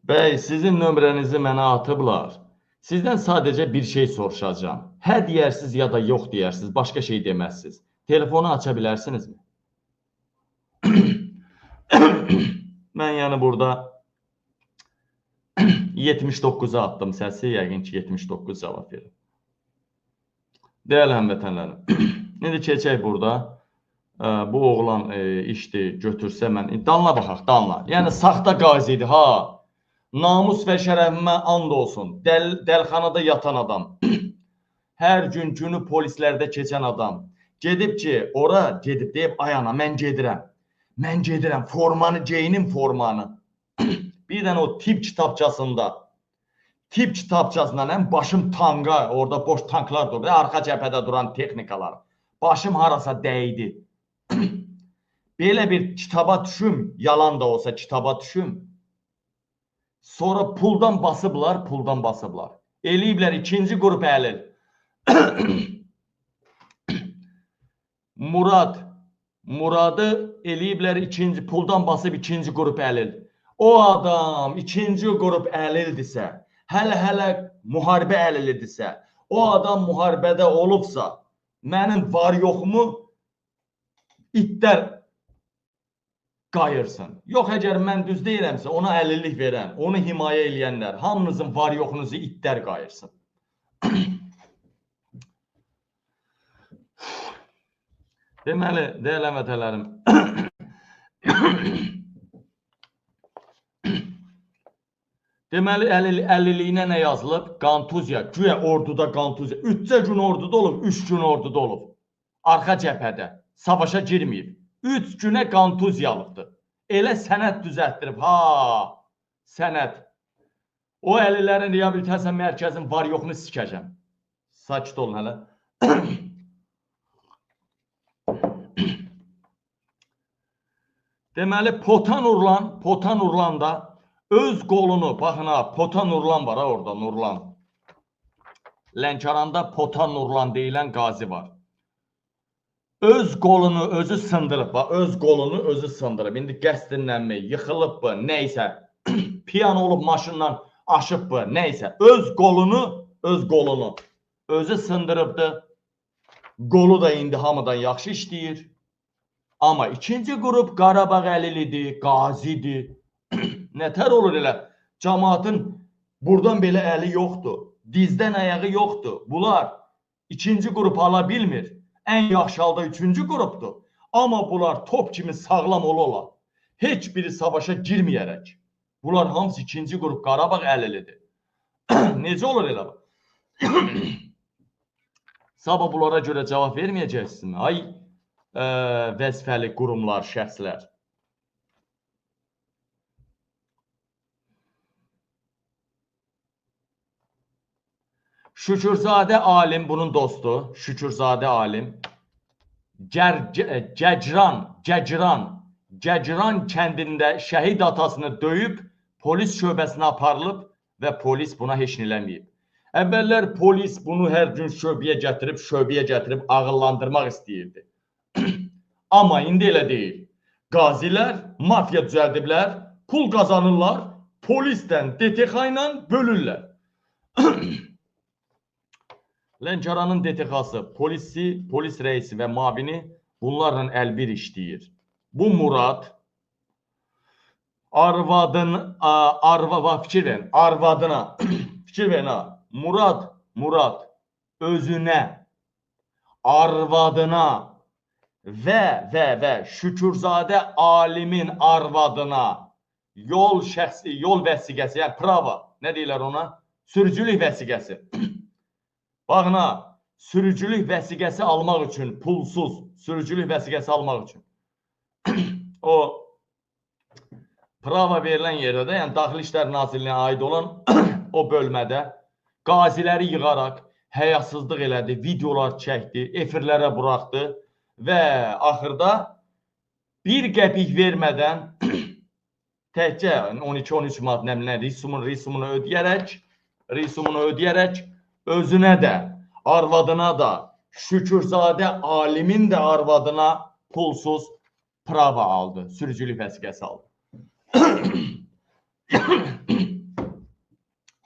Bəy, sizin nömrənizi mənə atıblar. Sizdən sadəcə bir şey soruşacağam. Hə deyərsiz ya da yox deyərsiz, başqa şey deməzsiz. Telefonu aça bilərsinizmi? Mən yəni burada 79-a atdım səsi, yəqin ki 79 cavab verir. Dəyərli həmvətənlərim, indi keçək burada. Bu oğlan işdi, götürsə mən... Danla baxaq, danla. Yəni, saxta qazi idi, ha. Namus və şərəfimə and olsun. Dəlxanada yatan adam. Hər gün günü polislərdə keçən adam. Gedib ki, ora gedib deyib, ay ana, mən gedirəm. Mən gedirəm, formanı, geyinim formanı. Bir dənə o tibb kitabçasında, Tip kitabçasından həm başım tanka, orada boş tanklar durur, arxa cəbhədə duran texnikalar. Başım harasa dəydi. Belə bir kitaba düşüm, yalan da olsa kitaba düşüm. Sonra puldan basıblar, puldan basıblar. Eləyiblər ikinci qrup əlil. Muradı eləyiblər ikinci, puldan basıb ikinci qrup əlil. O adam ikinci qrup əlildirsə, hələ-hələ müharibə əlilidirsə, o adam müharibədə olubsa, mənim var yoxumu itlər qayırsın. Yox, əgər mən düz deyirəmsə, ona əlillik verən, onu himayə eləyənlər, hamınızın var yoxunuzu itlər qayırsın. Deməli, dəyərli həmvətənlərim, deməli, əlilliyinə nə yazılıb? Qantuziya, güya orduda qantuziya. 3 gün orduda olub, 3 gün orduda olub. Arxa cəbhədə, savaşa girməyib. 3 günə qantuziya alıbdır. Elə sənəd düzəltdirib, ha, sənəd. O əlillərin reabilitasiya mərkəzinin var yoxunu sikəcəm. Sakit olun hələ. Deməli, Potan Nurlan da öz qolunu, baxın ha, Potan Nurlan var ha orada, Nurlan. Lənkəranda Potan Nurlan deyilən qazi var. Öz qolunu özü sındırıb, bax, öz qolunu özü sındırıb. İndi qəsdinlənmi, yıxılıb mı, nəysə, piyan olub maşından aşıb mı, nəysə. Öz qolunu özü sındırıbdı. Qolu da indi hamıdan yaxşı işləyir. Amma ikinci qrup Qarabağ əlilidir, qazidir. Nətər olur elə? Cəmaatın buradan belə əli yoxdur, dizdən ayağı yoxdur. Bunlar ikinci qrup ala bilmir. Ən yaxşı halda üçüncü qrupdur. Amma bunlar top kimi sağlam ola-ola, heç biri savaşa girməyərək. Bunlar hamısı ikinci qrup Qarabağ əlilidir. Necə olur elə? Sabah bunlara görə cavab verməyəcəksiniz. Ay, vəzifəli qurumlar, şəxslər. Şükürzadə alim bunun dostu. Şükürzadə alim. Gəcran kəndində şəhid atasını döyüb, polis şöbəsinə aparılıb və polis buna heç nə eləməyib. Əvvəllər polis bunu hər gün şöbəyə gətirib, ağıllandırmaq istəyirdi. Amma indi elə deyil. Qazilər mafiya düzəldiblər, pul qazanırlar, polisdən, DTX ilə bölürlər. Lənkəranın DTX-sı, polisi, polis rəisi və mavini bunlarla əlbir işləyir. Bu Murad fikir verin, arvadına, fikir verin ha, Murad özünə, arvadına və Şükürzadə alimin arvadına yol şəxsi, yol vəsiqəsi, yəni prava, nə deyirlər ona? Sürücülük vəsiqəsi. Baxın ha, sürücülük vəsiqəsi almaq üçün, pulsuz sürücülük vəsiqəsi almaq üçün. O prava verilən yerdə də, yəni Daxili İşlər Nazirliyinə aid olan o bölmədə qaziləri yığaraq həyasızlıq elədi, videolar çəkdi, efirlərə buraxdı və axırda bir qəpik vermədən təkcə 12-13 manat nə bilim, risumunu ödəyərək özünə də, arvadına da, Şükürzadə alimin də arvadına pulsuz prava aldı, sürücülük vəsiqəsi aldı.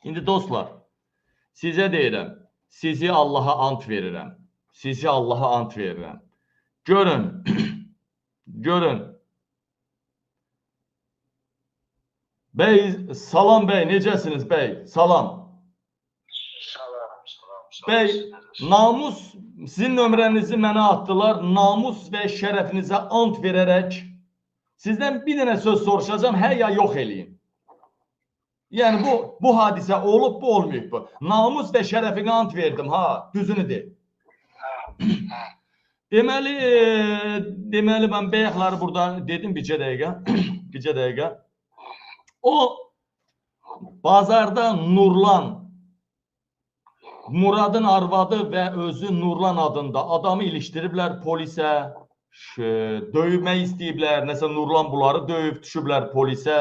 İndi dostlar, sizə deyirəm, sizi Allaha ant verirəm, sizi Allaha ant verirəm. Görün, görün. Bəy, salam bəy, necəsiniz bəy? Salam. Salam, salam, salam. Bəy, namus, sizin nömrənizi mənə atdılar. Namus və şərəfinizə ant verərək sizdən bir dənə söz soruşacağam, hə ya yox eləyin. Yəni bu hadisə olub, bu olmayıb bu. Namus və şərəfinə ant verdim, ha, düzünü de. Deməli, mən bəyəxləri burada dedim bircə dəqiqə, bircə dəqiqə. O Bazarda Nurlan, Muradın arvadı və özü Nurlan adında adamı ilişdiriblər polisə, döymək istəyiblər, nəsə Nurlan bunları döyüb, düşüblər polisə.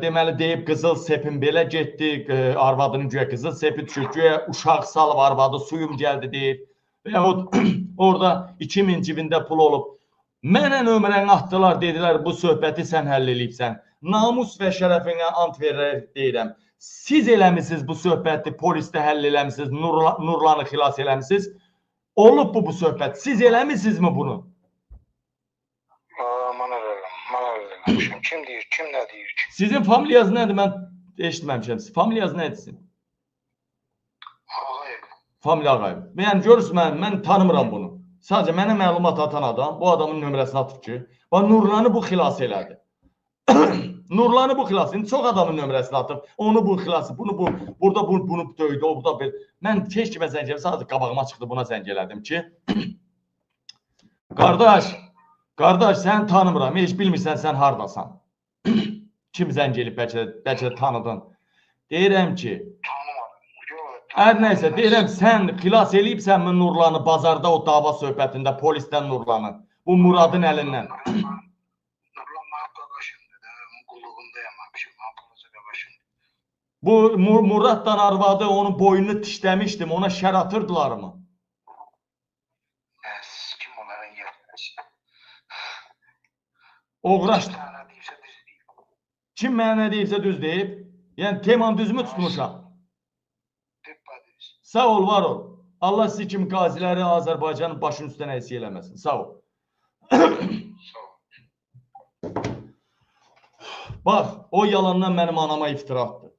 Deməli, deyib qızıl sepin belə getdi, arvadının güya qızıl sepi düşür, güya uşaq salıb arvadı, suyum gəldi deyib. Və yaxud orada 2000 cibində pul olub. Mənə nömrəni atdılar, dedilər bu söhbəti sən həll eləyibsən. Namus və şərəfinə ant verərək deyirəm. Siz eləmisiniz bu söhbəti, polisdə həll eləmisiniz, Nurlanı xilas eləmisiniz. Olub bu söhbət. Siz eləmisinizmi bunu? Mən eləmişəm. Kim deyir, kim nə deyir ki? Sizin familiyaz nədir? Mən eşitməmişəm. Familiyaz nədir sizin? Ağayev. Familiya Ağayev. Yəni görürsünüz, mən tanımıram bunu. Sadəcə mənə məlumat atan adam bu adamın nömrəsini atıb ki, bax Nurlanı bu xilas elədi. Nurlanı bu xilas. İndi çox adamın nömrəsini atıb. Onu bu xilas, bunu bu, burada bu, bunu döydü, o burada bir. Mən keş kimə zəng elədim, sadəcə qabağıma çıxdı, buna zəng elədim ki, qardaş, səni tanımıram, heç bilmirsən sən hardasan. Kim zəng eləyib, bəlkə də tanıdın. Deyirəm ki, hər nəysə, deyirəm sən xilas eləyibsənmi Nurlanı bazarda o dava söhbətində polisdən Nurlanı, bu Muradın əlindən. Nurlan mənim qaqaşımdır da, qulluğundayam, mənim balaca qaqaşımdır. Bu Muraddan arvadı onun boynunu tişləmişdim, ona şər atırdılarmı? Kim onların yerləşdi? Oğraşdı. Kim mənə nə deyibsə düz deyib? Yəni temam düzmü tutmuşam? Sağ ol, var ol. Allah sizi kimi qaziləri Azərbaycanın başının üstünə əksik eləməsin. Sağ ol. Bax, o yalandan mənim anama iftira atdı.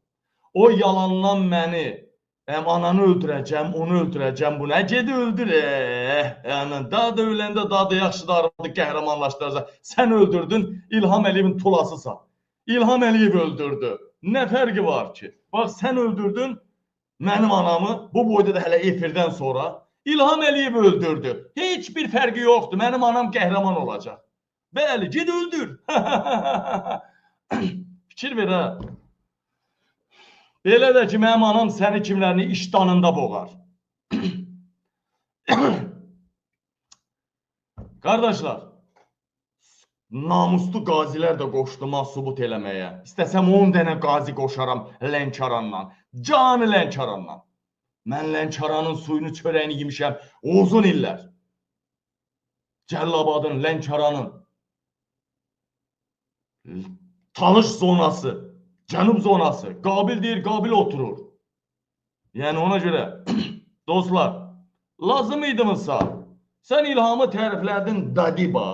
O yalandan məni, ananı öldürəcəm, onu öldürəcəm, bu nə gedi öldür, yəni, daha da öləndə daha da yaxşı da arvadı qəhrəmanlaşdıracaq. Sən öldürdün, İlham Əliyevin tulasısan. İlham Əliyev öldürdü. Nə fərqi var ki? Bax, sən öldürdün mənim anamı, bu boyda da hələ efirdən sonra İlham Əliyev öldürdü. Heç bir fərqi yoxdur. Mənim anam qəhrəman olacaq. Bəli, ged öldür. Fikir ver ha. Belə də ki, mənim anam səni kimlərini işdanında boğar. Qardaşlar, namuslu qazilər də qoşdu mən sübut eləməyə. İstəsəm 10 dənə qazi qoşaram Lənkərandan. Canı Lənkərandan. Mən Lənkəranın suyunu, çörəyini yemişəm uzun illər. Cəllabadın, Lənkəranın Talış zonası, Cənub zonası. Qabil deyir, qabil oturur. Yəni ona görə, dostlar, lazım idi mısa? Sən İlhamı təriflədin Dadiba.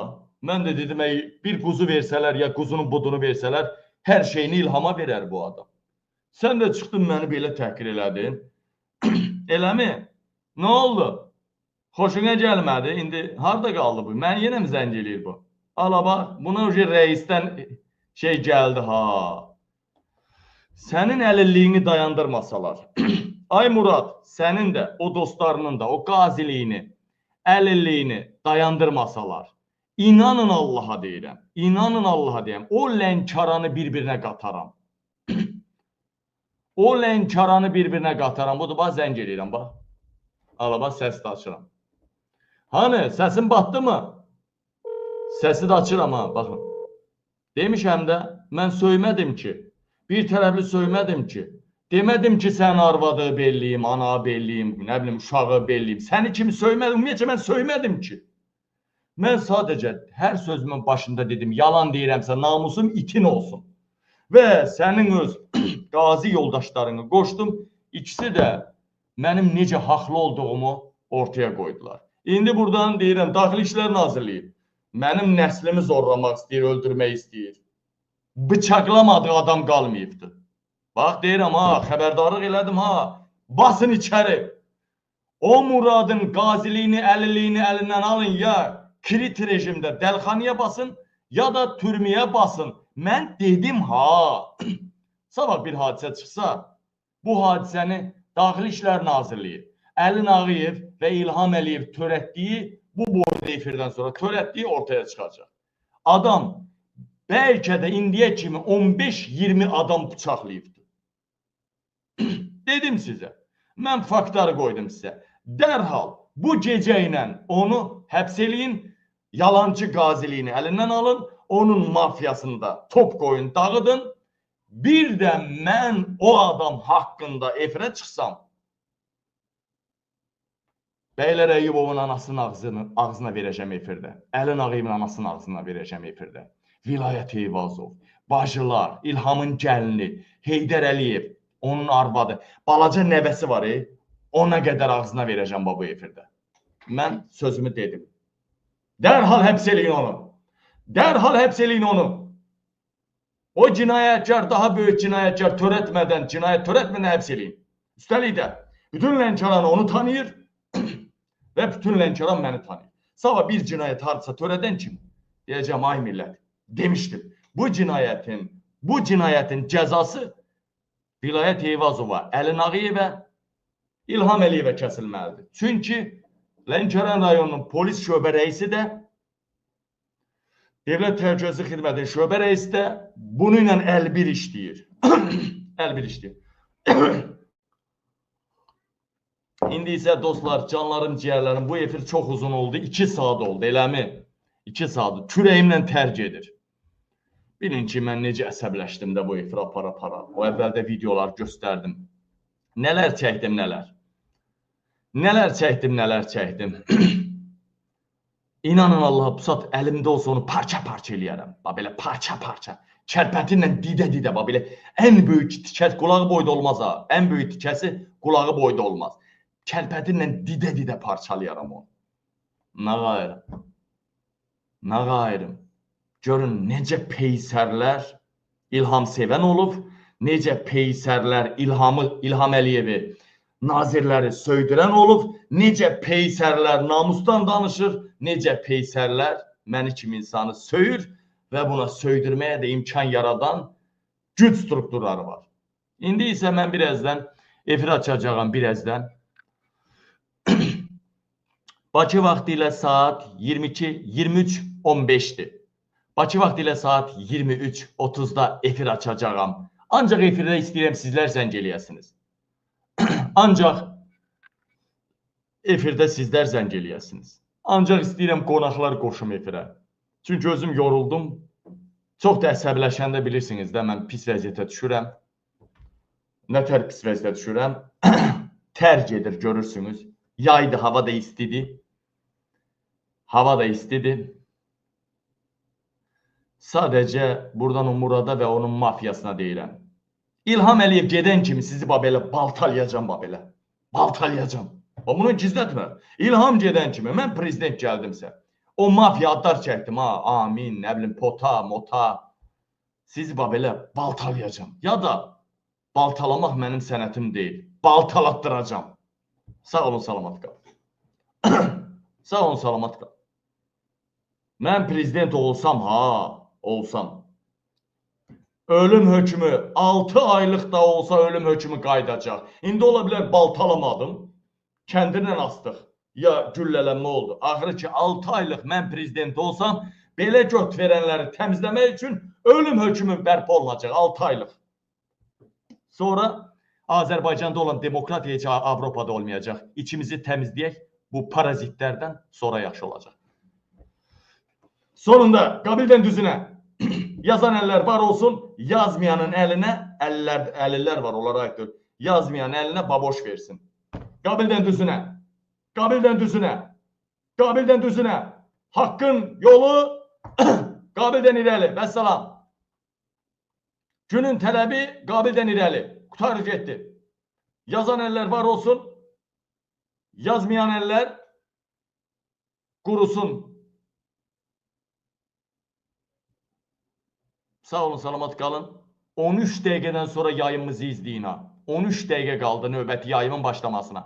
Mən də dedim, bir quzu versələr ya quzunun budunu versələr, hər şeyini İlhama verər bu adam. Sən də çıxdın məni belə təhqir elədin. Eləmi? Nə oldu? Xoşuna gəlmədi. İndi harada qaldı bu? Mən yenə mi zəng eləyir bu? Ala bax, buna rəisdən şey gəldi ha. Sənin əlilliyini dayandırmasalar. Ay Murad, sənin də, o dostlarının da, o qaziliyini, əlilliyini dayandırmasalar. İnanın Allaha deyirəm, inanın Allaha deyirəm, o Lənkəranı bir-birinə qataram. O Lənkəranı bir-birinə qataram. Budur, bax, zəng eləyirəm, bax. Ala, bax, səsi də açıram. Hani, səsim batdı mı? Səsi də açıram, ha, baxın. Demişəm də, mən söymədim ki, bir tərəfli söymədim ki, demədim ki, sən arvadı belliyim, ana belliyim, nə bilim, uşağı belliyim. Səni kimi söymədim, ümumiyyətcə mən söymədim ki. Mən sadəcə hər sözümün başında dedim, yalan deyirəmsə, namusum itin olsun. Və sənin öz qazi yoldaşlarını qoşdum, ikisi də mənim necə haqlı olduğumu ortaya qoydular. İndi buradan deyirəm, Daxili İşlər Nazirliyi mənim nəslimi zorlamaq istəyir, öldürmək istəyir. Bıçaqlamadığı adam qalmayıbdır. Bax, deyirəm, ha, xəbərdarlıq elədim, ha, basın içəri. O Muradın qaziliyini, əlilliyini əlindən alın ya kilit rejimdə dəlxanaya basın, ya da türməyə basın. Mən dedim, ha, sabah bir hadisə çıxsa, bu hadisəni Daxili İşlər Nazirliyi, Əli Nağıyev və İlham Əliyev törətdiyi, bu boyda efirdən sonra törətdiyi ortaya çıxacaq. Adam Bəlkə də indiyə kimi 15-20 adam bıçaqlayıbdı. Dedim sizə. Mən faktları qoydum sizə. Dərhal bu gecə ilə onu həbs eləyin, yalancı qaziliyini əlindən alın, onun mafiyasını da top qoyun, dağıdın. Bir də mən o adam haqqında efirə çıxsam, Bəylər Əyyubovun anasının ağzına verəcəm efirdə. Əlin Ağayevin anasının ağzına verəcəm efirdə. Vilayət Eyvazov, bacılar, İlhamın gəlini, Heydər Əliyev, onun arvadı, balaca nəvəsi var, ona qədər ağzına verəcəm bu efirdə. Mən sözümü dedim. Dərhal həbs eləyin onu. Dərhal həbs eləyin onu. O cinayətkar, daha böyük cinayətkar törətmədən, cinayət törətmədən həbs eləyin. Üstəlik də bütün Lənkəran onu tanıyır və bütün Lənkəran məni tanıyır. Sabah bir cinayət hardasa törədən kim? Deyəcəm, ay millət, demişdim. Bu cinayətin cəzası Vilayət Eyvazova, Əlin Ağayevə, İlham Əliyevə kəsilməlidir. Çünki Lənkəran rayonunun polis şöbə rəisi də, Dövlət Təhlükəsizlik Xidmətinin şöbə rəisi də bununla əlbir işləyir. Əlbir işləyir. İndi isə dostlar, canlarım, ciyərlərim, bu efir çox uzun oldu. 2 saat oldu, eləmi? 2 saat. Kürəyimlə tərk edir. Bilin ki, mən necə əsəbləşdim də bu efir apara-apara. O əvvəldə videolar göstərdim. Nələr çəkdim, nələr. Nələr çəkdim, nələr çəkdim. İnanın Allaha, bu saat əlimdə olsa onu parça-parça eləyərəm. Bax, belə parça-parça. Kərpətinlə didə-didə, bax, belə ən böyük tikə qulağı boyda olmaz ha. Ən böyük tikəsi qulağı boyda olmaz. Kərpətinlə didə-didə parçalayaram onu. Nə qayrım. Nə qayrım. Görün, necə peysərlər İlham sevən olub, necə peysərlər İlham Əliyevi nazirləri söydürən olub, necə peysərlər namusdan danışır, necə peysərlər məni kimi insanı söyür və buna söydürməyə də imkan yaradan güc strukturları var. İndi isə mən birazdan efir açacağam, birazdan. Bakı vaxtı ilə saat 23:15-dir. Bakı vaxtı ilə saat 23:30-da efir açacağam. Ancaq efirdə istəyirəm sizlər zəng eləyəsiniz. Ancaq efirdə sizlər zəng eləyəsiniz. Ancaq istəyirəm qonaqlar qoşum efirə. Çünki özüm yoruldum. Çox da əsəbləşəndə bilirsiniz də, mən pis vəziyyətə düşürəm. Nə tər pis vəziyyətə düşürəm? Tərk edir, görürsünüz. Yaydı, hava da istidir. Hava da istidir. Sadəcə buradan o Murada və onun mafiyasına deyirəm. İlham Əliyev gedən kimi sizi bax belə baltalayacam, bax belə. Baltalayacam. Bax bunu gizlətmə. İlham gedən kimi mən prezident gəldimsə, o mafiya adlar çəkdim ha, amin, nə bilim, pota, mota. Sizi bax belə baltalayacam. Ya da baltalamaq mənim sənətim deyil. Baltalatdıracam. Sağ olun, salamat qalın. Sağ olun, salamat qalın. Mən prezident olsam ha, olsam. Ölüm hökmü 6 aylıq da olsa ölüm hökmü qayıdacaq. İndi ola bilər baltalamadım, kəndirlə astıq, ya güllələnmə oldu. Axırı ki 6 aylıq mən prezident olsam, belə göt verənləri təmizləmək üçün ölüm hökmü bərpa olunacaq 6 aylıq. Sonra Azərbaycanda olan demokratiya heç Avropada olmayacaq. İçimizi təmizləyək, bu parazitlərdən sonra yaxşı olacaq. Sonunda Qabildən düzünə. Yazan əllər var olsun, yazmayanın əlinə, əllər var, onlara aiddir. Yazmayan əlinə baboş versin. Qabildən düzünə, Qabildən düzünə, Qabildən düzünə. Haqqın yolu Qabildən irəli. Vəssalam. Günün tələbi Qabildən irəli. Qutarı getdi. Yazan əllər var olsun, yazmayan əllər qurusun. Sağ olun, salamat qalın. 13 dəqiqədən sonra yayımımızı izləyin ha. 13 dəqiqə qaldı növbəti yayımın başlamasına.